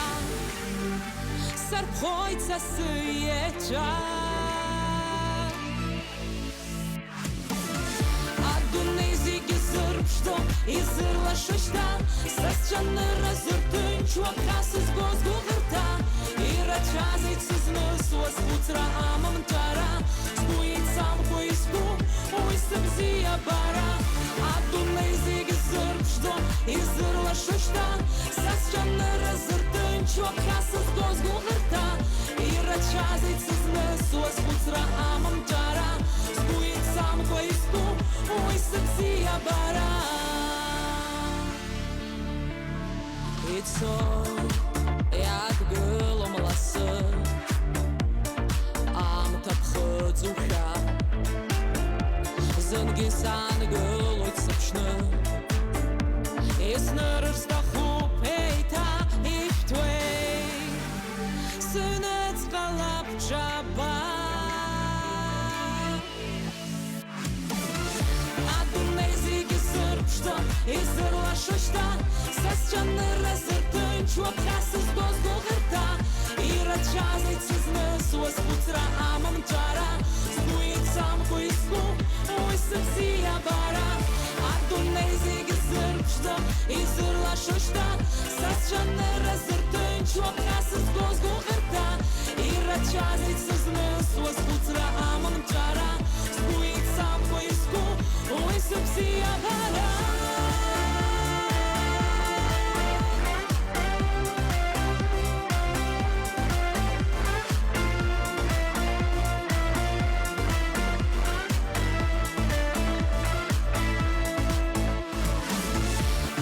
сарԥхоит са сыеҵәа. Адунеи зегьы зырԥшӡо, изырлашо шьҭа, са сцәанырра зырҭынчуа, ԥхьа сызгоз гәыӷырҭа, ирацәазеит сызнысуаз хәыцра амамҭәара, сгәы еицамкәа изку уи сыбзиабара. Адунеи зегьы зырԥшӡо, изырлашо шьҭа, са сцәанырра зырҭынчуа, ԥхьа сызгоз гәыӷырҭа, ирацәазеит сызнысуаз хәыцра амамҭәара, сгәы еицамкәа изку уи сыбзиабара. Ицо иадгылом лассы аамҭа ԥхыӡушәа, зынгьы саангылоит сыԥшны, иснырыр сҭахуп еиҭа ишәҭуеи, сыҩныҵҟала бҿаба. Адунеи Шьҭа са сҿанырра зырҭынчуа ԥхьа сызгоз гәыӷырҭа, ирацәазеит сызнысуаз хәыцра амамҿара, сгәы еицамкәа иску уи сыбзиабара. Адунеи зегьы зырԥшӡо, изырлашо шьҭа са сҿанырра зырҭынчуа ԥхьа сызгоз гәыӷырҭа, ирацәазеит сызнысуаз хәыцра амамҿара, сгәы еицамкәа иску уи сыбзиабара.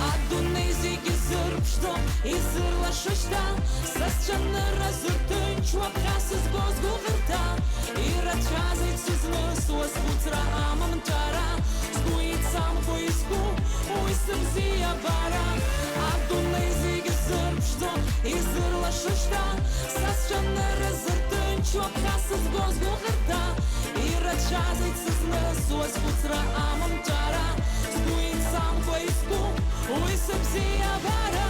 Адунеи зегьы зырԥшӡо, изырлашо шьҭа, са сҿанырра зырҭынчуа ԥхьа сызгоз гәыӷырҭа, ирацәазеит сызнысуаз хәыцра амамҿара, сгәы еицамкәа иску уи сыбзиабара. Адунеи зегьы зырԥшӡо, изырлашо шьҭа, са сҿанырра зырҭынчуа ԥхьа сызгоз гәыӷырҭа, ирацәазеит сызнысуаз хәыцра амамҿара, сгәы еицамкәа иску уи сыбзиабара.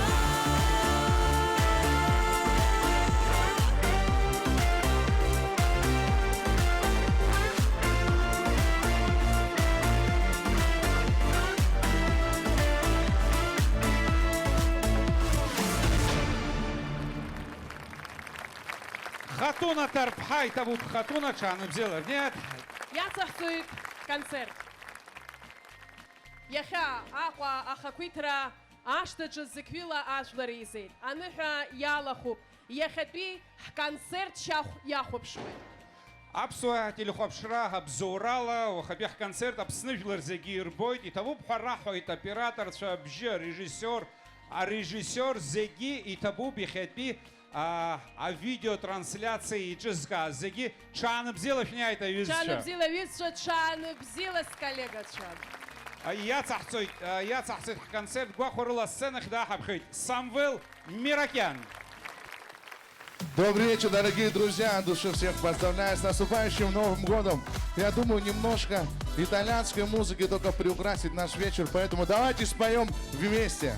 Хатуна Ҭарԥҳа, иҭабуп, Хатуна, ҽаанбзиала, нет? Иацаҳҵоит концерт. Иахьа Аҟәа ахақәиҭра ашҭаҿы зықьҩыла ажәлар еизеит. Аныҳәа иалахәуп иахьатәи ҳконцерт шьахә иахәаԥшуеит. Аԥсуа телехәаԥшра абзоурала уахатәи ҳконцерт Аԥсны жәлар зегьы ирбоит, иҭабуп ҳәа раҳәоит аоператорцәа абжьы, арежиссиор, арежиссиор зегьы иҭабуп иахьатәи А, авидеотрансляциа еиҿызкааз зегьы, ҽаанбзиала шәниааит, аҩызцәа! Ҽаанбзиала, аҩызцәа, ҽаанбзиала, сколлегацәа! А, иацаҳҵоит, а, иацаҳҵоит ҳконцерт, гәахәарыла асценахь дааҳаԥхьоит Самвел Миракиан. Добрый вечер, дорогие друзья! От души всех поздравляю с наступающим Новым годом! Я думаю, немножко итальянской музыки только приукрасит наш вечер, поэтому давайте споем вместе!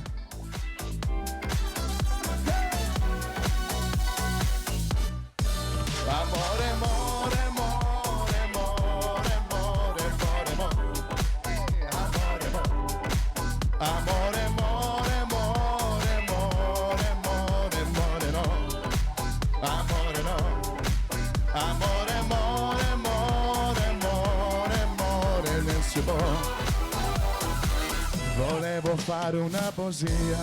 Amore, amore, amore, amore, amore, amore, amore, amore, amore, amore, amore, amore, amore, amore, no. Amore, no. Amore, amore, amore, amore, amore, non si può. Volevo fare una poesia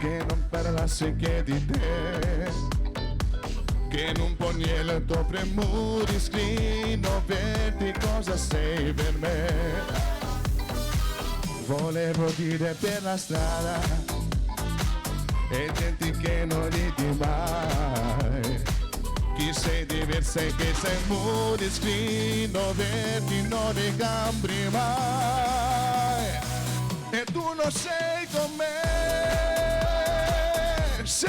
che non parlasse che di te, che in un pugno le tue premure scrivono per te cosa sei per me. Volevo dire per la strada e gente che non ridi mai, chi sei diversa e che sei muri scrivono per te non ricambri mai. E tu non sei con me. Sì.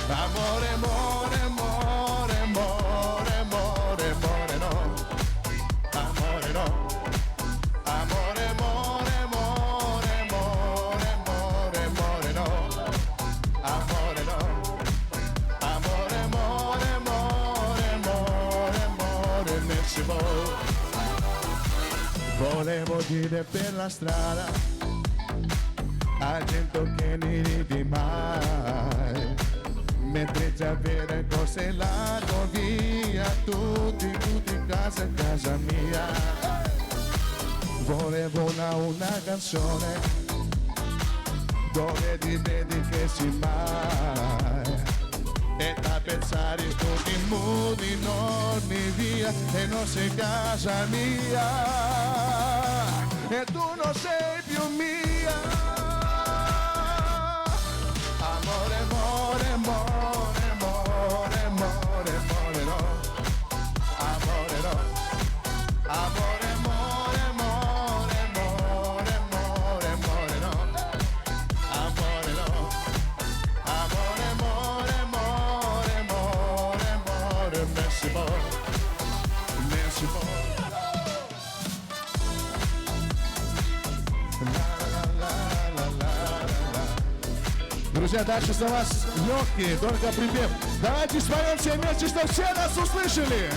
Amore, amore, amore, amore, amore, amore, no. Amore, no. Amore, amore, amore, amore, amore, amore, no. Amore, no. Amore, amore, amore, amore, amore, non si può. Volevo dire per la strada a gente che ne ridi mai, mentre già vede cose la tua via, tutti, tutti casa, casa mia. Volevo una, una canzone dove ti vedi che si mai e da pensare tutti i modi non mi via e non sei casa mia e tu non sei più mia. Amore, amore, amore, amore, amore, amore, no. Amore, no. Amore, amore, amore, amore, amore, amore, no. Amore, no. Amore, amore, amore, amore, amore, merci, amore. Merci, amore. La, la, la, la. Друзья, дальше за вас лёгкие, только припев. Давайте споём все вместе, чтоб все нас услышали.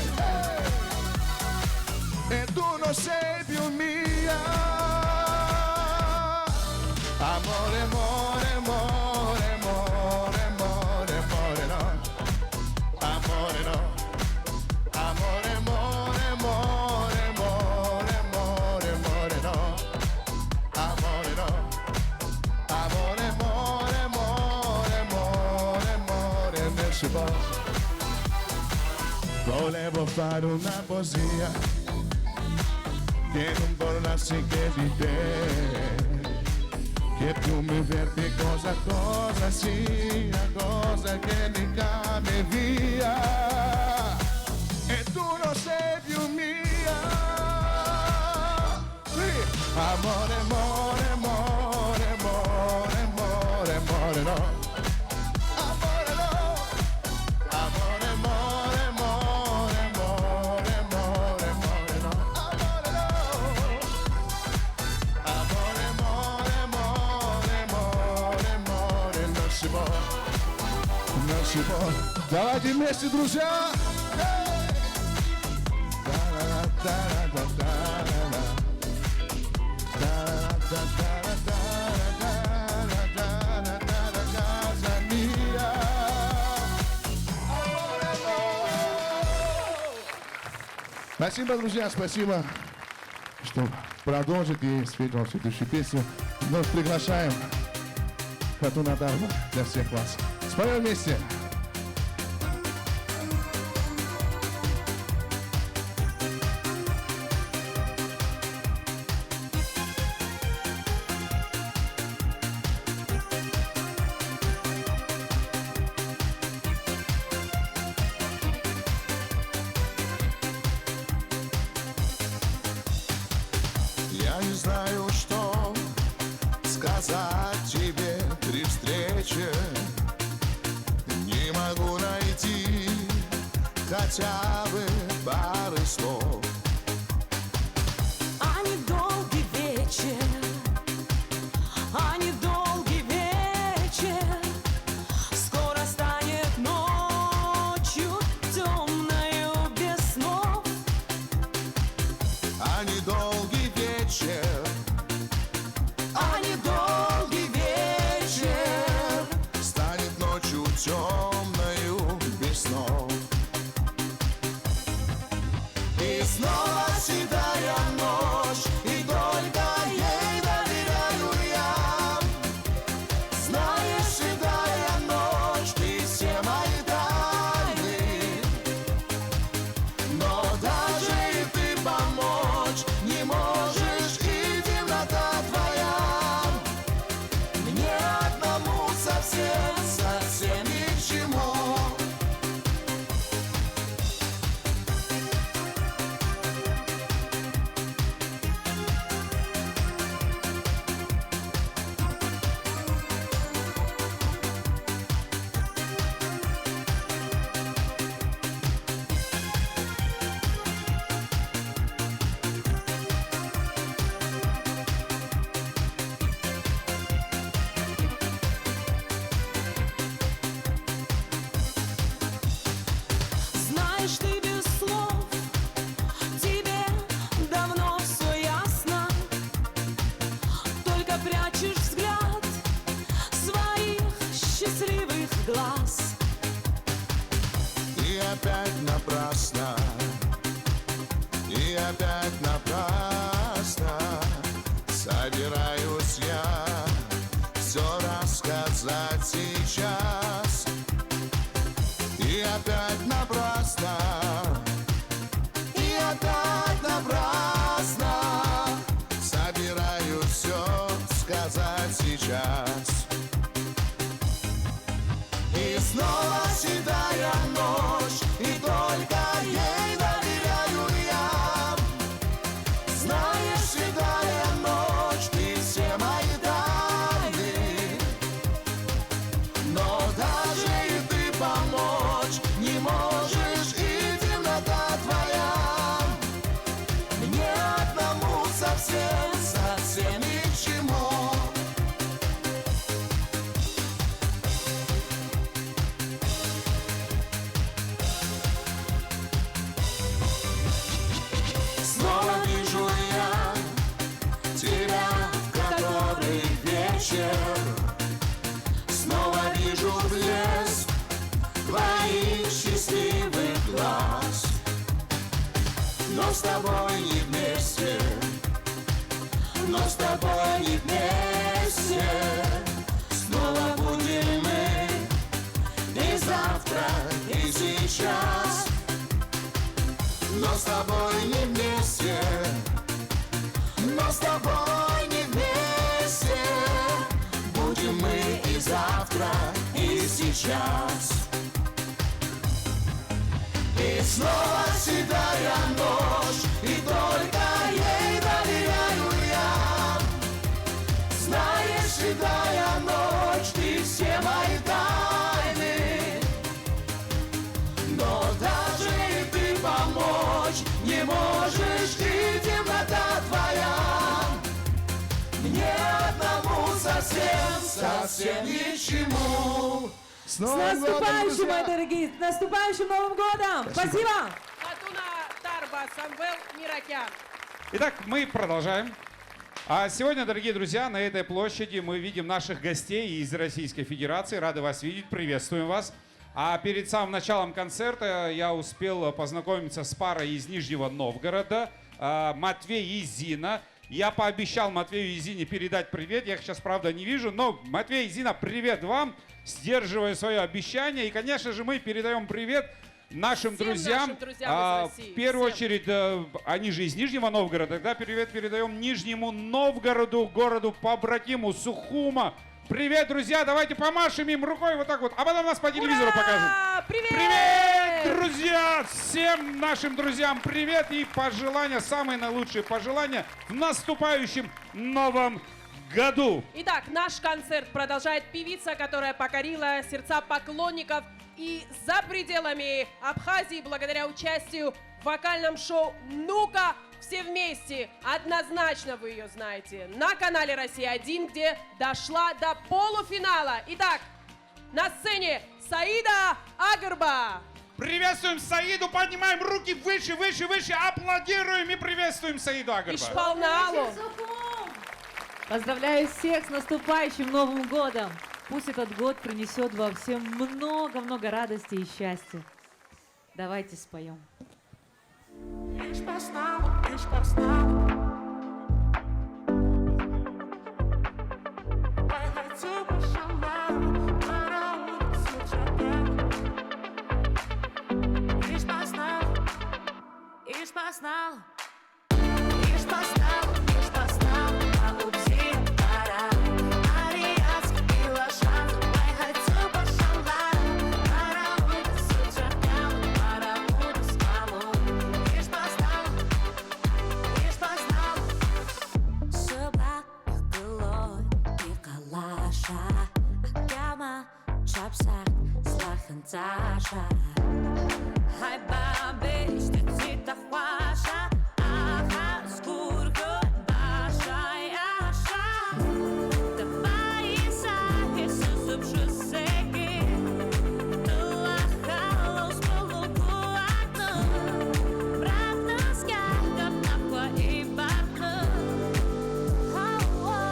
E tu non sei più mia. Amore, amore, amore, amore, amore, amore, no. Amore, no. Amore, amore, amore, amore, amore, amore, no. Amore, no. Amore, amore, amore, amore, amore, non si può. Volevo fare una poesia che non parlasse che di te, che più mi fermi cosa, cosa sia, cosa che mi cambia via. E tu non sei più mia. Sì. Amore, amore, amore, amore, amore, amore, no. Amore, no. Amore, amore, amore, amore, amore, amore, no. Amore, no. Amore, amore, amore, amore, amore, non si può. Non si può. Давайте вместе, друзья! Эй! Спасибо, друзья, спасибо, что продолжите и спеть вам следующую песню. Вновь приглашаем Хатуна Дарба для всех вас. Споём вместе. Я не знаю, что сказать тебе при встрече. Не могу найти хотя бы пары слов. А недолгий вечер, а недолгий вечер скоро станет ночью тёмною без снов. А недолгий вечер, а недолгий вечер станет ночью тёмною без снов. И снова седая ночь, и только ей доверяю я. Знаешь, седая ночь, ты все мои тайны. Но даже и ты помочь не можешь, и темнота твоя мне одному совсем, совсем ни к чему. Знаешь, ты без слов, тебе давно всё ясно. Только прячешь взгляд своих счастливых глаз. И опять напрасно, и опять напрасно собираюсь я всё рассказать сейчас. И опять напрасно, и опять напрасно собираюсь всё сказать сейчас. И снова седая ночь, и только ей доверяю я. Знаешь, седая ночь, ты все мои тайны. Но даже и ты помочь не можешь, и темнота твоя мне одному совсем, совсем ни к чему. с тобой не вместе, но с тобой не вместе. Снова будем мы и завтра, и сейчас, но с тобой не вместе, но с тобой не вместе. Будем мы и завтра, и сейчас. И снова седая ночь, и только ей доверяю я. Знаешь, седая ночь, ты все мои тайны. Но даже и ты помочь не можешь, и темнота твоя мне одному совсем, совсем ни к чему. С наступающим, мои дорогие! С наступающим Новым годом! Спасибо! Хатуна Тарба, Самвел Миракян. Итак, мы продолжаем. А сегодня, дорогие друзья, на этой площади мы видим наших гостей из Российской Федерации. Рады вас видеть, приветствуем вас. А перед самым началом концерта я успел познакомиться с парой из Нижнего Новгорода, а, Матвей и Зина. Я пообещал Матвею и Зине передать привет. Я их сейчас, правда, не вижу. Но, Матвей и Зина, привет вам. Сдерживаю свое обещание. И, конечно же, мы передаем привет нашим Всем друзьям. нашим друзьям А, из России. В первую Всем. очередь, э, они же из Нижнего Новгорода. Тогда привет передаем Нижнему Новгороду, городу побратиму Сухума. Привет, друзья! Давайте помашем им рукой вот так вот. А потом нас по телевизору покажут. Ура! Привет! Привет, друзья! Всем нашим друзьям привет и пожелания, самые наилучшие пожелания в наступающем новом году. Итак, наш концерт продолжает певица, которая покорила сердца поклонников и за пределами Абхазии благодаря участию в вокальном шоу «Ну-ка, все вместе». Однозначно вы ее знаете на канале «Россия один», где дошла до полуфинала. Итак, на сцене Саида Агарба. Приветствуем Саиду, поднимаем руки выше, выше, выше, аплодируем и приветствуем Саиду Агарба. Ишпалналу. Поздравляю всех с наступающим Новым годом! Пусть этот год принесет вам всем много-много радости и счастья. Давайте споем. Сыблақәа гылоит иҟалаша, агьама ҽаԥсахт злахьынҵаша. Ҳаибабеижьҭеи цит ахәаша, аха сгәырӷьоит баша иаша. Дабаи саҳәеи сыззыԥшыз зегьы, дылахало сгәы лгәы аартны, браҟны сгьаргап напқәа еибаркны. Ҳоу, ҳоу.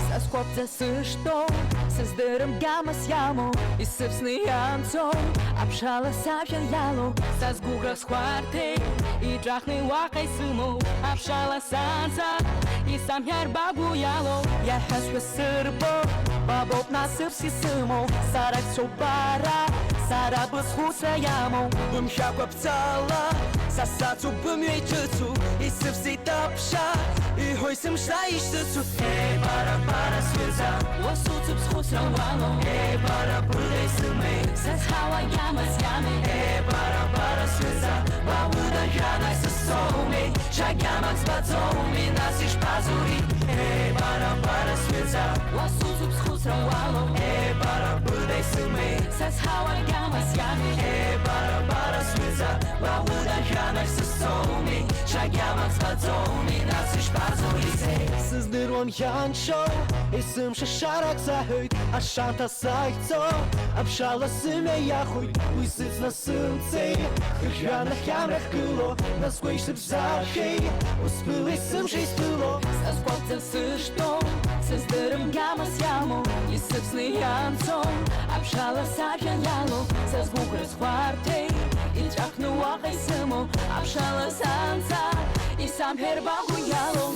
Са сгәаԥҵа сыштәоу, сыздырам гьамас иамоу, исывсны ианцоу, аԥшалас ажәа иалоу, са сгәыӷра схәарҭеи, иҵәахны уаҟа исымоу, аԥшалас анца, исамҳәар багәу иалоу, иаҳәазшәа сырбо, ба боуп насыԥс исымоу, сара исцәоуп бара, сара бызхәыцра иамоу, бымшәакәа бцала, са сацуп бымҩа иҿыцу, исывсит аԥша, иҳәо есымша ишсыцу. Ебара, бара сҩыза, уасуцуп схәыцра уалоу. Ебара, быда исымеи, са сҳауа гьамас иамеи. Ебара, бара сҩыза, ба уда жәанак сысоумеи, ҽа гьамак збаӡомеи, нас ишԥазури? Ебара, бара сҩыза, уасуцуп схәыцра уалоу. Ебара, быда исымеи, са сҳауа гьамас иамеи. Ебара, бара сҩыза, ба уда жәанак сысоумеи, ҽа гьамак збаӡомеи, нас ишԥазури? Сыздыруам ианшьоу, есымша шарак саҳәоит, ашанҭа сахьцо, аԥшалас сымҩа иахоит, уи сыцны сымцеи, хыжәҩа нахьамрахь гыло, нас гәеишь сыбзаршәеи, ус былеи сымшеи сбыло. Са сгәаԥҵа сыштәоу, сыздырам гьамас иамоу, исывсны ианцоу, аԥшалас ажәа иалоу, са сгәыӷра схәарҭеи, иҵәахны уаҟа исымоу, аԥшалас анца, исамҳәар багәу иалоу.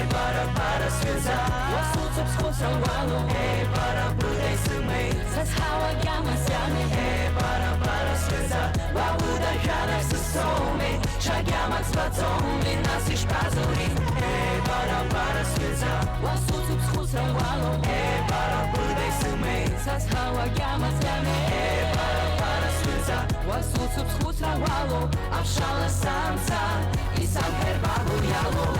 Ебара, бара сҩыза, уасуцуп схәыцра уалоу. Ебара, быда исымеи, са сҳауа гьамас иамеи. Ебара, бара сҩыза, ба уда жәанак сысоумеи, ҽа гьамак збаӡомеи, нас ишԥазури? Ебара, бара сҩыза, уасуцуп схәыцра уалоу. Ебара, быда исымеи, са сҳауа гьамас иамеи. Ебара, бара сҩыза, уасуцуп схәыцра уалоу, аԥшалас анца, исамҳәар багәу иалоу.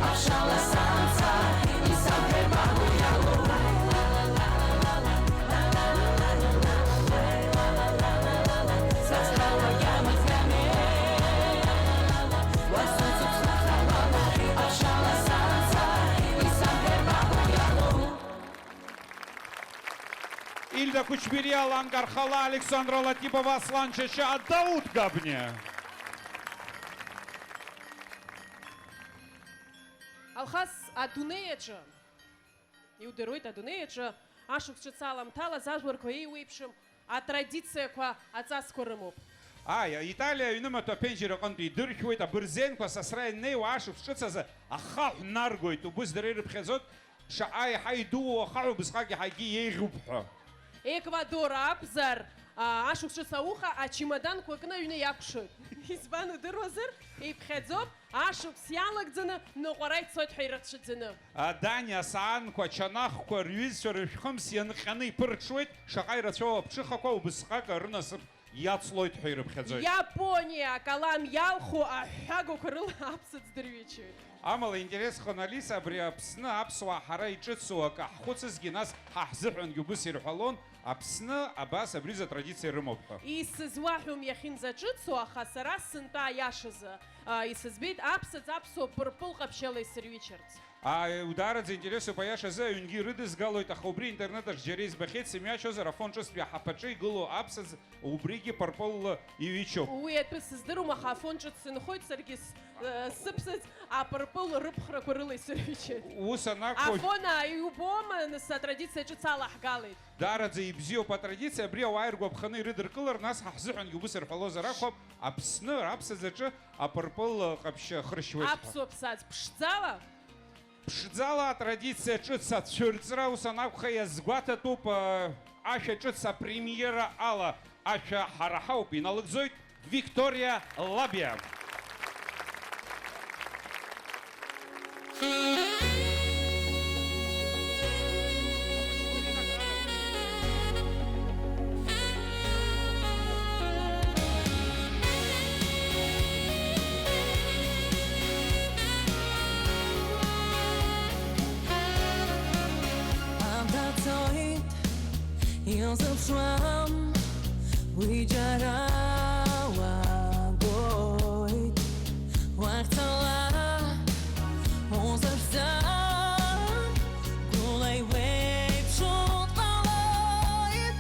Аԥшалас анца, исамҳәар багәу иалоу. Ильда Кучбери, Алан Кархала, Александра Латипова, Аслан Чача, Дауд Габни. Алхас, адунеи аҿы, иудыруеит, адунеи аҿы ашықәс ҿыц аламҭалаз ажәларқәа еиуеиԥшым атрадициақәа аҵасқәа рымоуп. Ааи, Италиа аҩнымаҭәа аԥенџьыр аҟынтә идыршәуеит, абырзенқәа сасра ианнеиуа ашықәс ҿыц азы ахаҳә наргоит, убыс дара ирыԥхьаӡоит, шаҟа еиҳа идуу ахаҳә убысҟак иаҳагьы еиӷьуп ҳәа. Еквадор акәзар, а, ашықәс ҿыц ауха ачемоданқәа кны аҩны иакәшоит. Избан удыруазар, иԥхьаӡоуп, ашықәс иалагӡаны ныҟәара ицоит ҳәа ирацәаӡаны. Адани асаанқәа, ачанахқәа, рҩызцәа рышәхымс ианҟьаны иԥырҽуеит, шаҟа ирацәоу аԥҽыхақәа убысҟак рынасыԥ иацлоит ҳәа ирыԥхьаӡоит. Иапониа акалам иалху аҳәҳәагақәа рыла аԥсаӡ дырҩычоит. Амала, интерес хон, Алиса, абри Аԥсны аԥсуаа ҳара иҿыцу акы ҳхәыцызгьы, нас ҳа ҳзыҳәангьы убыс ирҳәалон, Аԥсны абас абриза атрадициа рымоуп ҳәа. Исызуаҳәом иахьынӡаҿыцу, аха сара сынтәа аиашазы. А, исыӡбеит, аԥсаӡ аԥсуа пырпыл ҟаԥшьала исырҩычарц. Ааи, удараӡа интересуп, аиашазы аҩнгьы ирыдызгалоит, аха убри интернет аҿы џьара избахьеит, сымҩашьозар, Афон ҿыцтәи аҳаԥаҿы игылоу аԥсаӡ убригьы пырпылла иҩычоуп. Уи атәы сыздыруам, аха Афон ҿыц сынхоит, саргьы с-, э, сыԥсаӡ апырпыл рыԥхрақәа рыла исырҩычеит. Ус анакәу, Афон, ааи, иубома, нас атрадициа ҿыц алаҳгалеит. Даараӡа ибзиоуп атрадициа, абри ауаа иргәаԥханы ирыдыркылар, нас ҳа ҳзыҳәангьы убыс рҳәалозар акәхап, Аԥсны аԥсаӡаҿы апырпыл ҟаԥшьы ахыршьуеит ҳәа. Аԥсуа ԥсаӡ ԥшӡала? Ԥшӡала атрадициа ҿыц ацәырҵра, ус анакәха, иазгәаҭатәуп, э, ашәа ҿыц апремиера ала ашәа Ҳара ҳауп иналыгӡоит Викториа Лабиа. Абацоит, илзыԥшуам, уи џьара уагоит. Уахьцалак узырӡап, гәыла иуеиԥшу дҟалоит.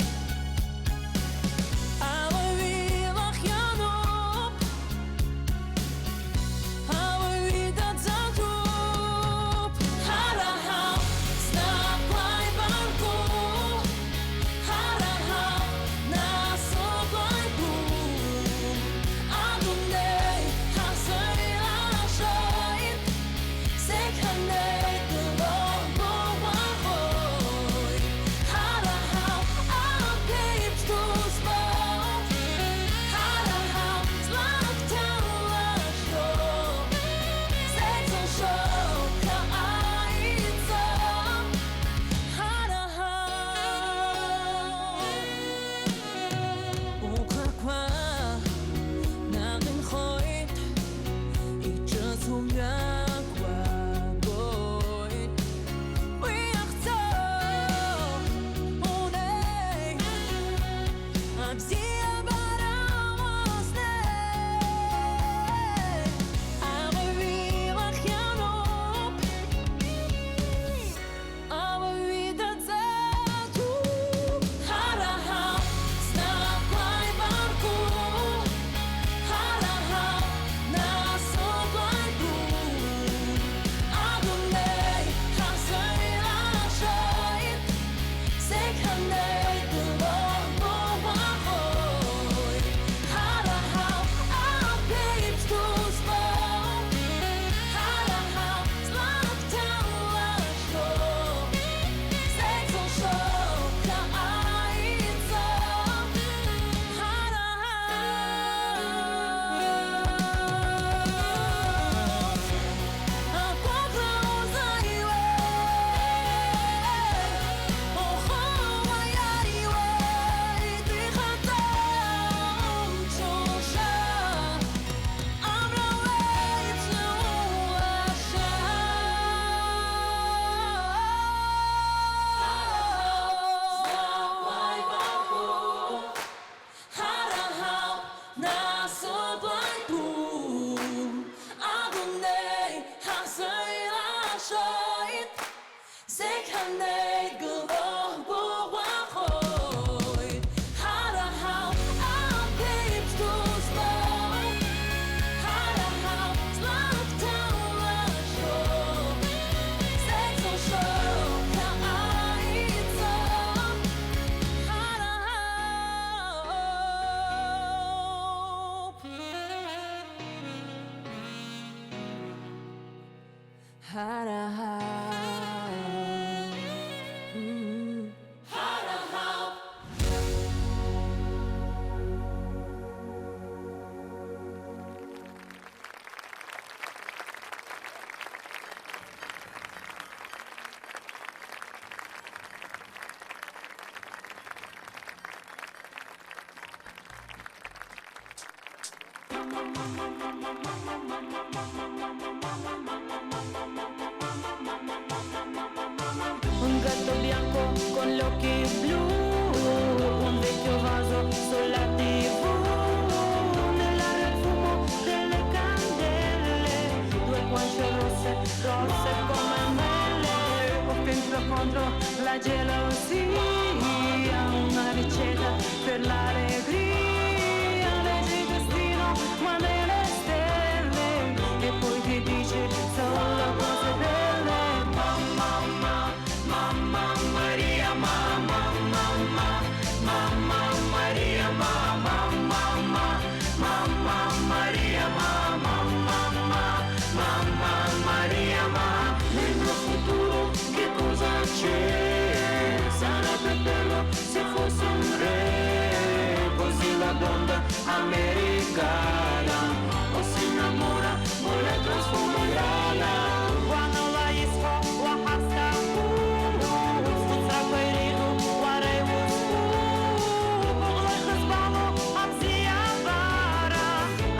Ауаҩы илахь иануп, ауаҩы даӡатәуп. Ҳара ҳауп, знапқәа еибарку. Ҳара ҳауп, нас убла иқәу. Адунеи ҳазеилашоит, зегь ҳанеидгыло гәыӷуахоит. Ҳара ҳауп, аԥеиԥш ду збо. Ҳара ҳауп, злак ҭалашо. Зегь зылшо ԥхьаҟа иӡо. Ҳара ҳауп. Уқәақәа наҟ инхоит, иҿыцу мҩак уагоит. Уи иахьӡо унеи, абзиабара уазнеи, ауаҩы илахь иануп. Ауаҩы идаӡатәуп. Ҳара ҳауп, знапқәа еибарку. Ҳара ҳауп, нас убла иқәу. Адунеи ҳазеилашоит, зегь ҳанеидгыло гәыӷуахоит. Ҳара ҳауп, аԥеиԥш ду збо. Ҳара ҳауп, злак ҭалашо. Зегь зылшо ԥхьаҟа иӡо. Ҳара ҳауп. Агәыӷра узаиуеит, ухы уаиааиуеит, ихаҭа умцуша, амра уеиԥшны улаша. Ҳара ҳауп, нас убла иқәу, адунеи ҳазеилашоит, зегь ҳанеидгыло ҳгәыӷуахоит. Ҳара ҳауп, аԥеиԥш ду збо, ҳара ҳауп, злак ҭалашо, зегь зылшо ԥхьаҟа иӡо. Ҳара ҳауп. Ҳара ҳауп. Ҳара ҳауп. Un gatto bianco con gli occhi blu, un vecchio vaso sulla T V, nell'aria il fumo delle candele. La gelosia, una ricetta per l'allegria, leggi il destino, ma nelle stelle, e poi ti dice solo cose belle. Mamma, mamma, mamma Maria, mamma, mamma, mamma Maria, mamma, mamma, mamma Maria, mamma, mamma Maria, ma nel mio futuro che cosa c'è? Sarebbe bello se fosse un re, così la donna americana o si innamora o la trasforma in lana. Уанала исҳәо уаҳа сҭахуп, схәыцрақәа иреиӷьу уара иузку, угәыӷра ихызбало абзиабара,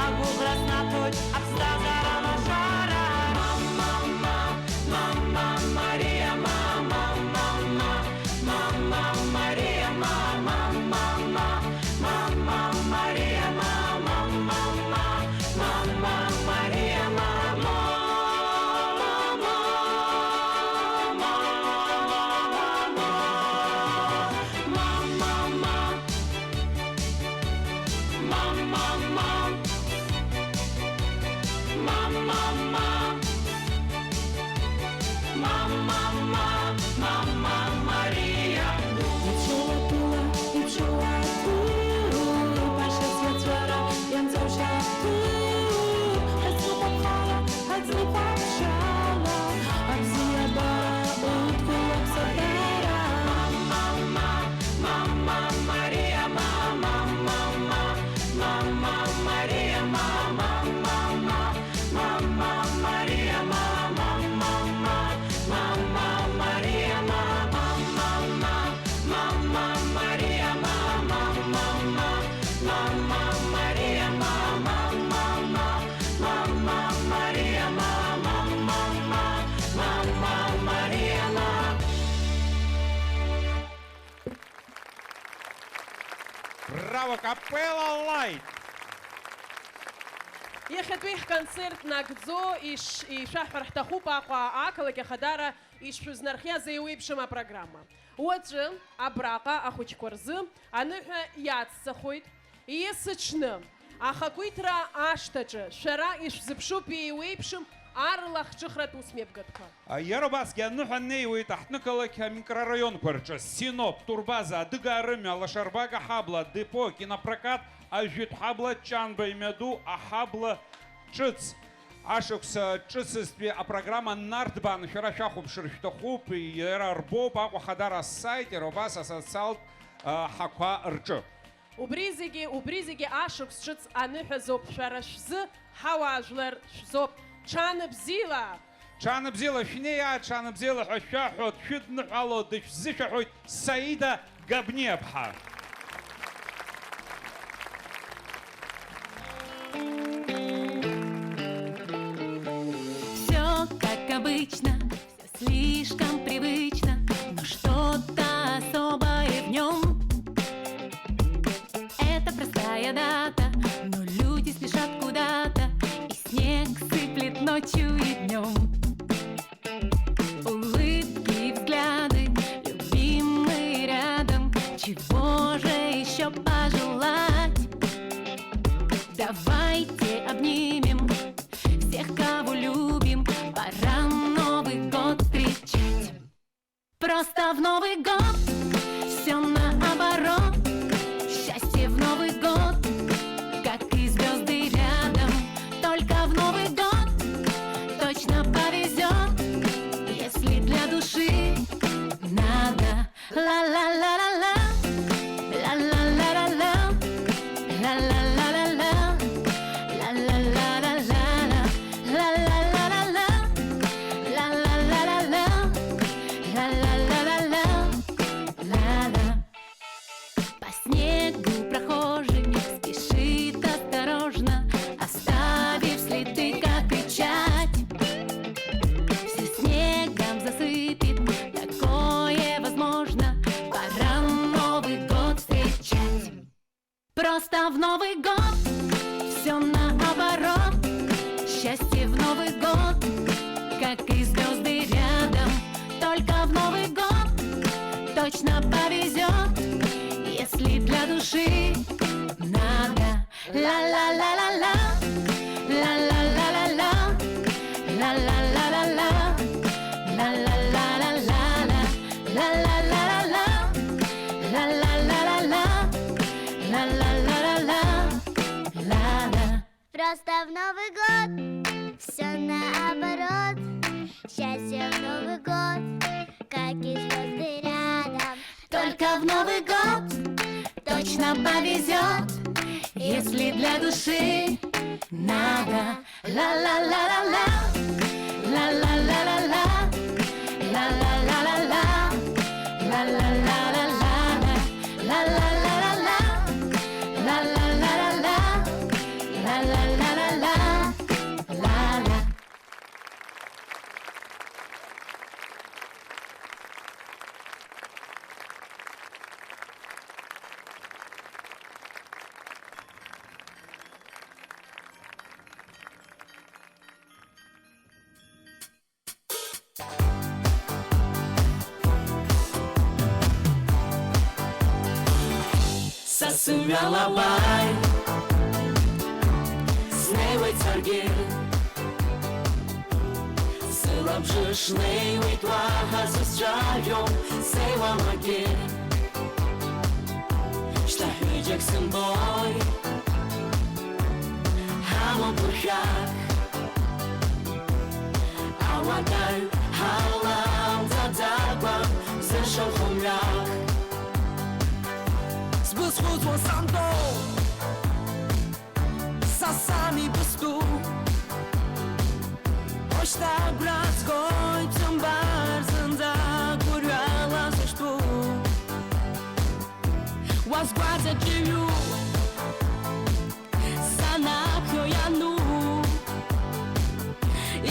агәыӷра снаҭоит аԥсҭазаара лашара. Мама, мама, мама Мариа, мама, мама, мама Мариа, мама, мама, мама Мариа, мама, мама, мама Мариа, мама, мама, мама, мама, мама. Мама, мама, мама, мама, мама, мама Мариа. Ицәоу атәыла, ицәоу атәыла, баша сиацәара ианҵоушьа атәыла, ҳазныҟәаԥхала, ҳазныҟәаԥшьала, абзиабара удкылап садара. Мама, мама, мама Мариа, мама, мама, мама Мариа, мама, мама, мама Мариа, мама, мама, мама Мариа, мама, мама, мама Мариа, мама, мама, мама Мариа, мама, мама, мама Мариа, мама, мама, мама Мариа, мама. Браво, капелла лайт! Иахьатәи ҳконцерт нагӡо иш-, ишәаҳҳәар ҳҭахуп Аҟәа ақалақь ахадара ишшәызнархиаз еиуеиԥшым апрограмма. Уаҵәы абраҟа ахәыҷқәа рзы аныҳәа иацҵахоит, есыҽны, ахақәиҭра ашҭаҿы, шәара ишәзыԥшуп еиуеиԥшым арлахҿыхратә усмҩаԥгатәқәа. Иара убасгьы аныҳәа неиуеит аҳҭнықалақь амикрораионқәа рҿы, Синоп, Турбаза, Адыгаа рымҩа, Алашарбага аҳабла, Депо, Кинопрокат, Ажәытә ҳабла, Ҷанба имҩаду аҳабла ҿыц. Ашықәс ҿыцызтәи апрограмма нарҭбааны шәара шәахәаԥшыр шәҭахуп, иара рбоуп Аҟәа Ахадара асайт, иара убас асоциалтә, а, ҳақәа рҿы. Убри зегьы, убри зегьы ашықәс ҿыц аныҳәазоуп шәара шәзы, ҳауаажәлар шәзоуп. Ҽаныбзиала! Ҽаныбзиала, шәнеи, ааи, ҽаныбзиала ҳәа шәаҳәо, дшәыдныҳәало, дышәзышәаҳәоит Саида Габниаԥҳа. Всё как обычно, всё слишком привычно, но что-то особое в нём. Это простая дата, но люди спешат куда-то, и снег сыплет ночью и днём. Улыбки, взгляды, любимые рядом, чего же ещё пожелать? Давайте обнимем всех, кого любим, пора Новый год встречать. Просто в Новый год всё наоборот. Счастье в Новый год, как и звёзды рядом. Только в Новый год точно повезёт, если для души надо. Ла-ла-ла-ла-ла, ла-ла-ла-ла-ла, ла-ла-ла-ла-ла, ла-ла-ла-ла-ла, ла-ла-ла-ла-ла, ла-ла-ла-ла-ла, ла-ла-ла-ла-ла, ла-ла-ла-ла-ла, ла-ла. По снегу прохожий спешит осторожно, оставив следы, как печать. Всё снегом засыпет, такое возможно, пора Новый год встречать. Просто в Новый год всё наоборот. Счастье в Новый год, как и звёзды рядом. Только в Новый год Нам повезёт, если для души надо. Ла-ла-ла-ла-ла, ла-ла-ла-ла-ла, ла-ла-ла-ла-ла, ла-ла-ла-ла-ла, ла-ла-ла-ла-ла, ла-ла-ла-ла-ла, ла-ла-ла-ла-ла, ла-ла. Просто в Новый год всё наоборот. Счастье в Новый год, как и звёзды рядом. Только в Новый год точно повезёт, если для души надо. Ла-ла-ла-ла-ла, ла-ла-ла-ла-ла, ла-ла-ла-ла-ла, ла-ла-ла-ла-ла, ла-ла-ла-ла-ла, ла-ла-ла-ла-ла, ла-ла-ла-ла-ла, ла-ла. Са сымҩа лабааи, снеиуеит саргьы. Сылабжыш леиуеит, уаҳа сызцәажәом, сеиуамагьы. Шьҭа ҳҩыџьагь сымбои, ҳамоуп гәыршәак. Ауадаҩ ҳаламҵаӡакәа, зышьамхы мҩак. Сбызхәыцуан сантәоу, са сами бысту. Ушьҭа агәра згоит, сымбар зынӡа гәырҩала сыштәу. Уа сгәаҵа ҿыҩу, санаԥхьо иану,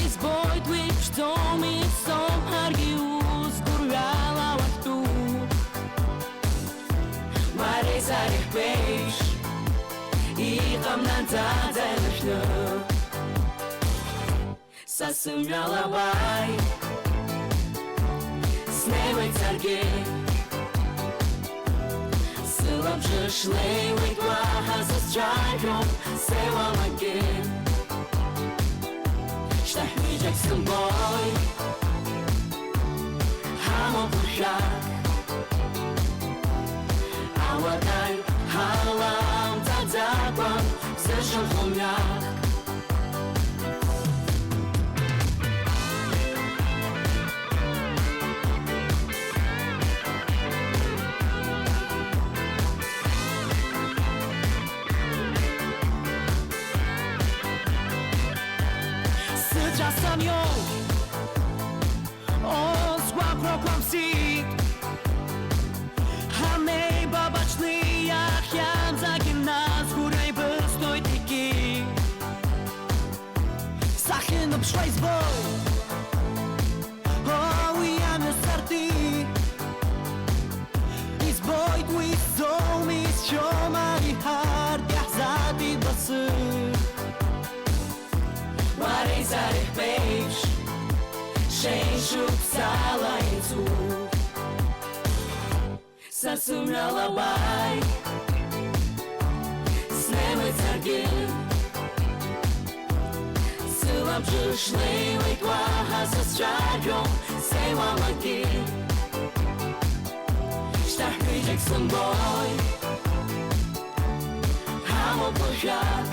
избоит уи ԥшӡоуми, соуҳәаргьы ус гәырҩала уахьтәу. Уареи сареи ҳԥеиԥш, иҟам наӡаӡа илашәны. Са сымҩа лабааи, снеиуеит саргьы. Сылабжыш леиуеит, уаҳа сызцәажәом, сеиуамагьы. Шьҭа ҳҩыџьагь сымбои, ҳамоуп гәыршәак. Ауадаҩ ҳаламҵаӡакәа, зышьамхы мҩак. Сыцәа самиоуп, о, сгәақәрақәа мсит. Ҳанеибабаҽны иахьанӡагь нас гәра ибысҭоит егьи. Сахьынаԥшуа избоит, о, уи амҩа сарти. Избоит уи сзоуми, сшьома, иҳартә иаҳзаатит басы. Уареи сареи ҳԥеиԥш, шеишықәсала еицуп. Са сымҩа лабааи, снеиуеит саргьы. Сылабжыш леиуеит, уаҳа сызцәажәом, сеиуамагьы. Шьҭа ҳҩыџьагь сымбои, ҳамоуп гәыршәак.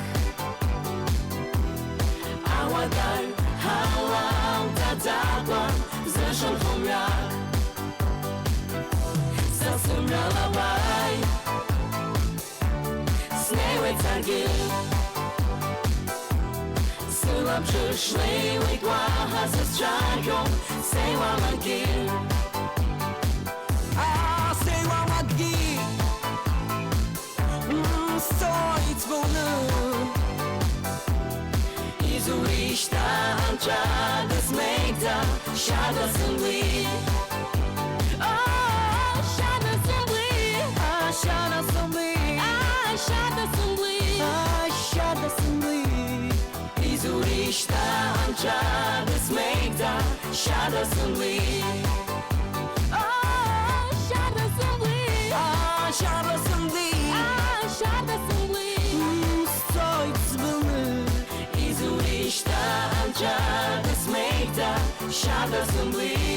Ауадаҩ ҳаламҵаӡакәа, зышьамхы мҩак. Са сымҩа лабааи, снеиуеит саргьы. Сылабжыш леиуеит, уаҳа сызцәажәом, сеиуамагьы. Аа, сеиуамагьы. Мм, сцоит сгәааны. Изуришь, анцәа дысмеигӡа, шьа дысымбли. О, шьа дысымбли. А, шьа дысымбли. А, шьа дысымбли. А, шьа дысымбли. Изуришь, анцәа дысмеигӡа, шьа дысымбли. О, шьа дысымбли. Шьада Сумбли.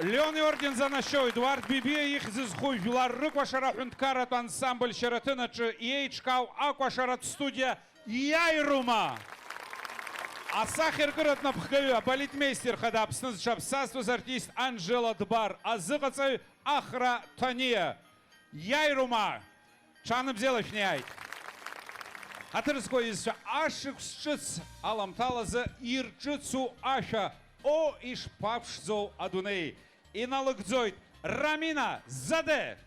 Леон иорден занашьоу Едуард Бибиа ихьӡ зху жәлар рыкәашара аҳәынҭқарратә ансамбль Шьараҭын аҿы иеиҿкаау акәашаратә студиа Иаирума! Асахьаркыратә напхгаҩы, абалетмеистер хада, Аԥсны зҽаԥсазтәыз артист Анжела Дбар, азыҟаҵаҩ Ахра Ҭаниа. Иаирума! Ҽаанбзиала шәнеиааит! Ҳаҭыр зқәу аҩызцәа, ашықәс ҿыц аламҭалазы ирҿыцу ашәа, о, ишԥаԥшӡоу адунеи! Иналыгӡоит Рамина Заде!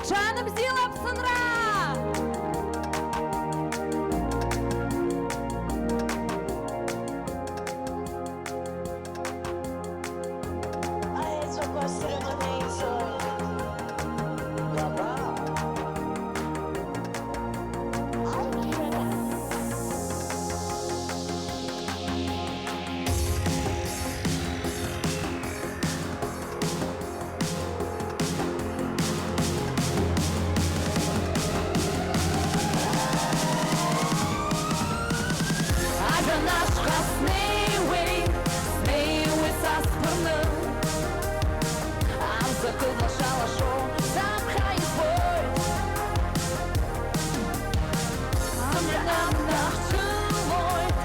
Ҽаанбзиала, Аԥсынра! Аеҵәақәа срыманы ицоит. Баба! Аиԥшәара! Ажәҩан ашҟа снеиуеит, снеиуеит са сԥырны. Амза кыдлаша-лашо саԥхьа избоит. Амҩа амда хцәылоит,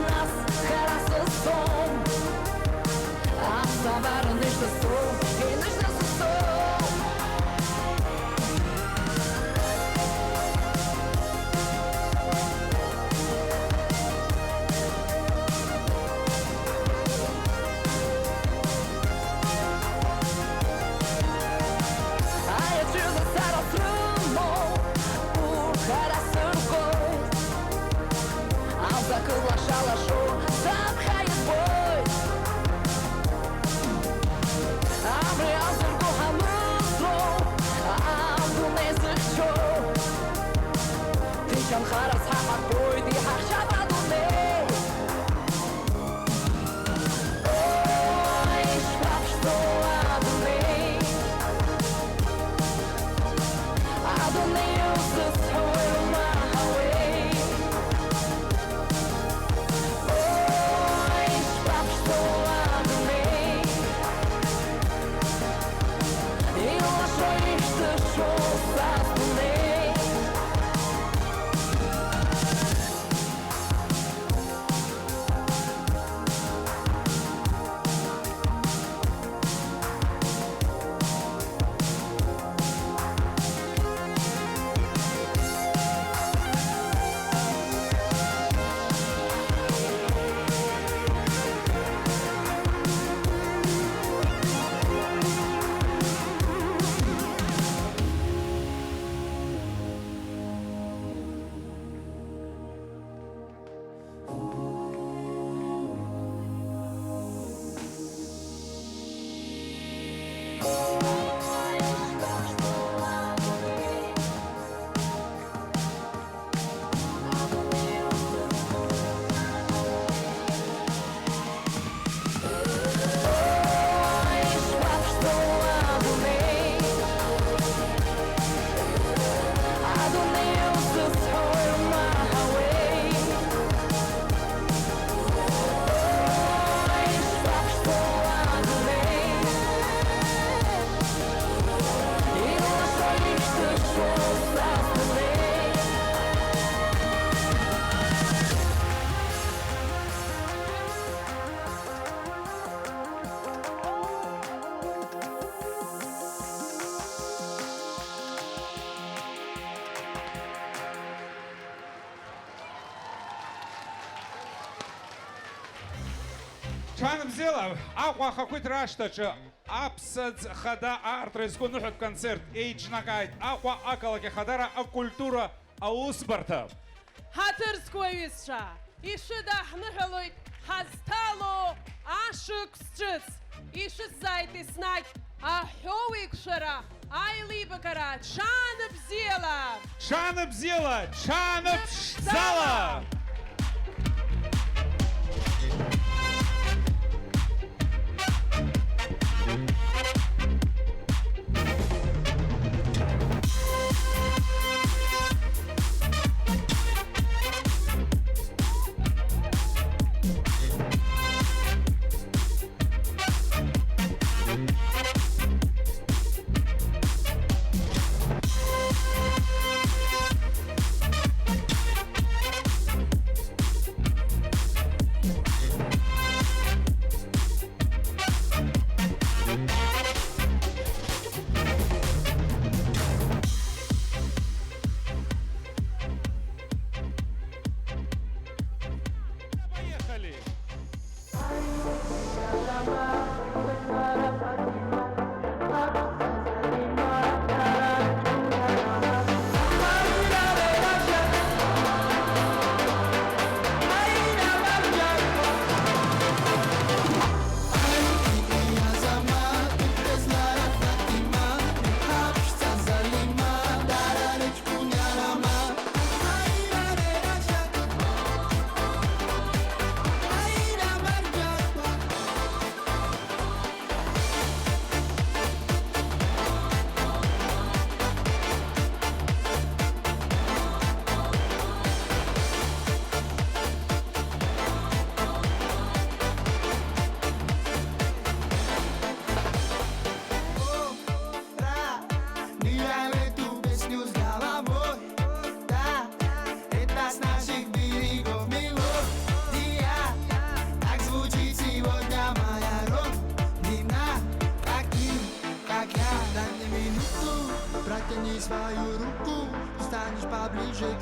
нас хара сызцом. Аԥсабара ныжьны сцом, иныжьны сызцом. Аеҵәа сара срымоуп, урҭ ҳара сыргоит. Амза кыдлаша-лашо саԥхьа избоит. Абри азырго ҳамысроуп, адунеи зыхьчо. Ҭынч анхара сҳаҳартәоит, иҳахьчап адунеи. Ой, ишԥаԥшӡоу адунеи! Адунеи усызҳәо уаҩ умаҳауеи. Ой, ишԥаԥшӡоу адунеи! Илашо, ишьҭышо са сдунеи! Ҽаанбзиала, Аҟәа ахақәиҭра ашҭаҿы аԥсаӡ хада аартра иазку ныҳәатә концерт еиҿнакааит Аҟәа ақалақь ахадара акультура аусбарҭа. Ҳаҭыр зқәу аҩызцәа, ишәыдаҳныҳәалоит ҳазҭало ашықәс ҿыц. Ишәызааит еснагь аҳәоу еиқәшәара, аилибакара, ҽаанбзиала! Ҽаанбзиала, ҽааныԥшӡала!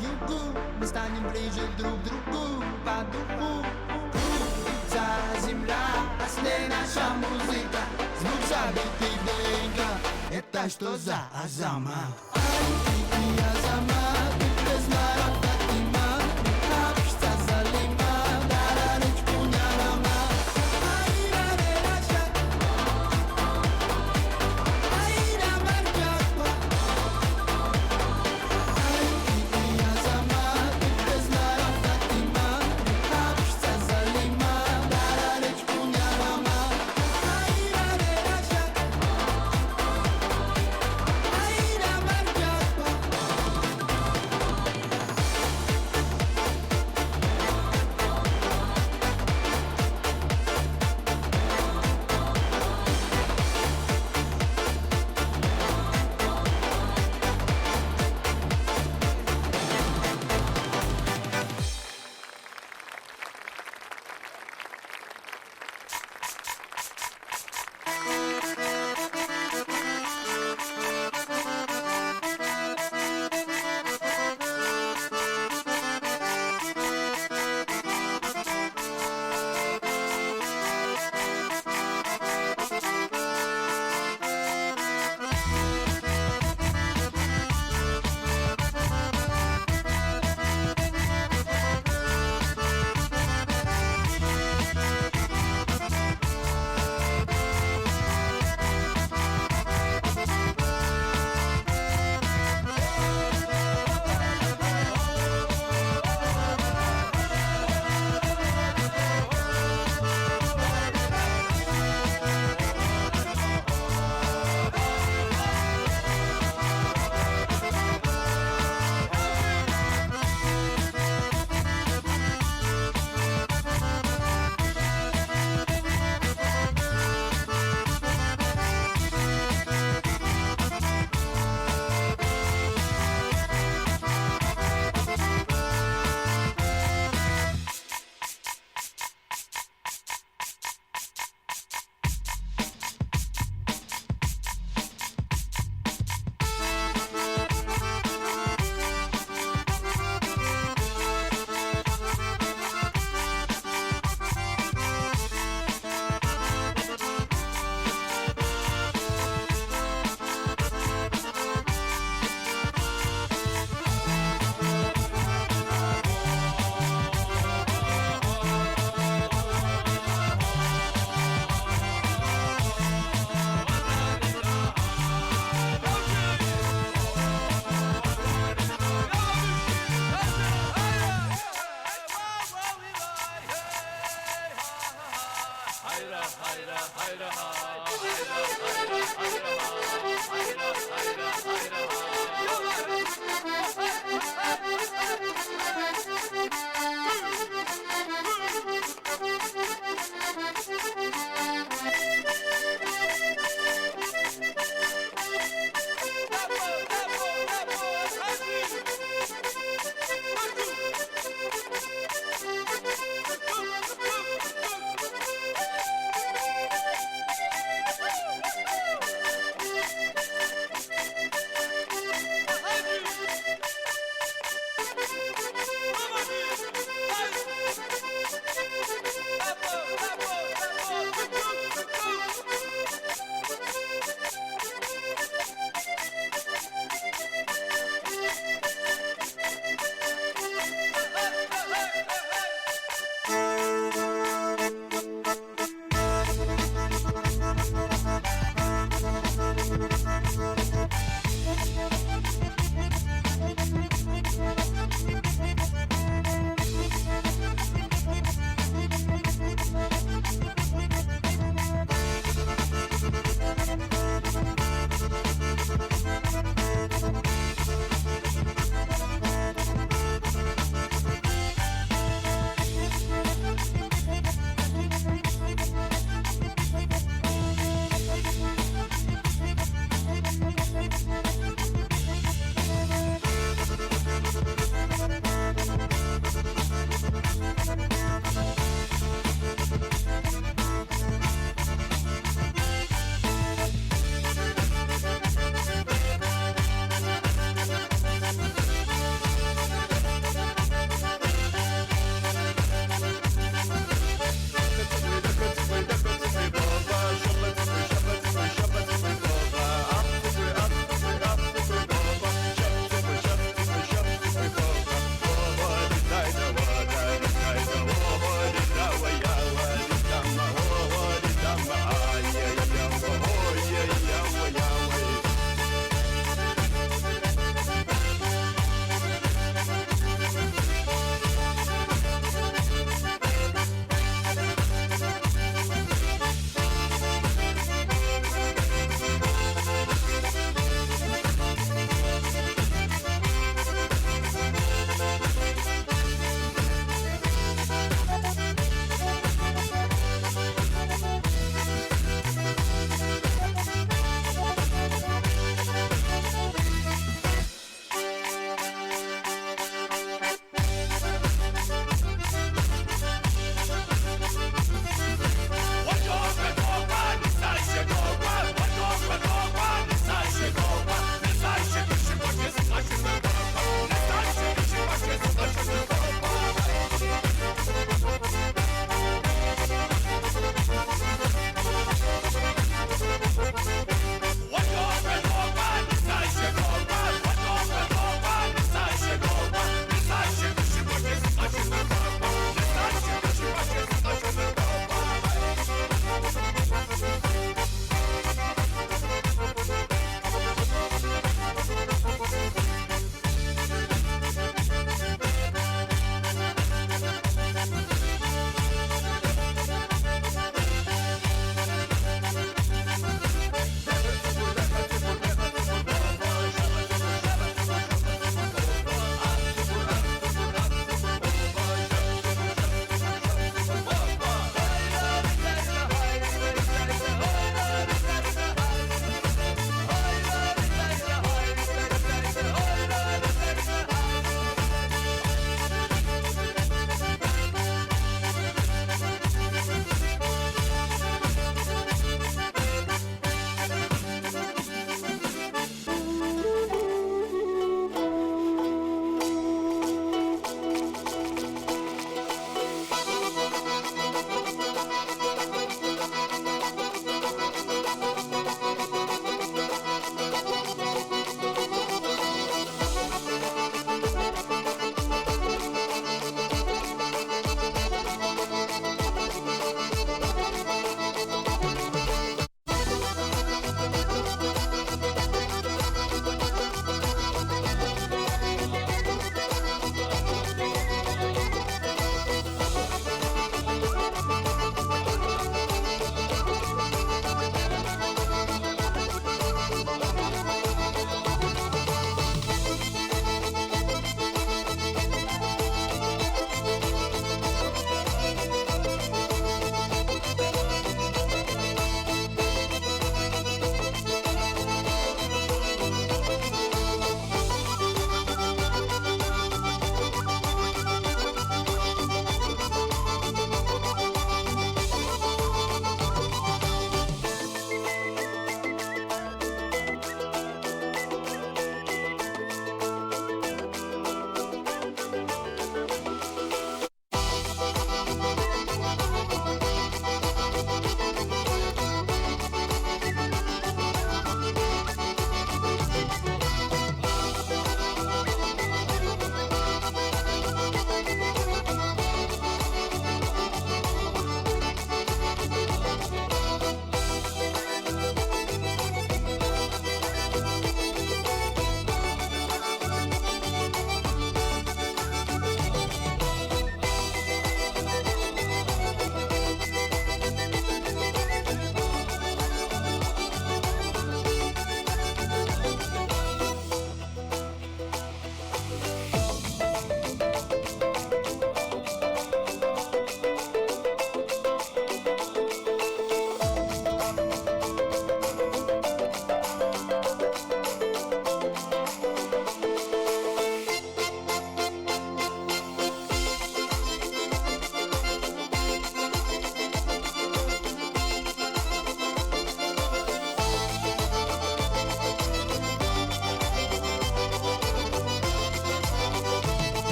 Югу, мы станем ближе друг к другу, по духу. Крутится земля, а с ней наша музыка. Звук забитых ДНК. Это что за Азамат? Ай, и, и, Азамат, ты признала Фатима. Общество залима, дара речку не лома. Ай, ра, ре, ра, ша. Ай, ра, мар, ра, ра.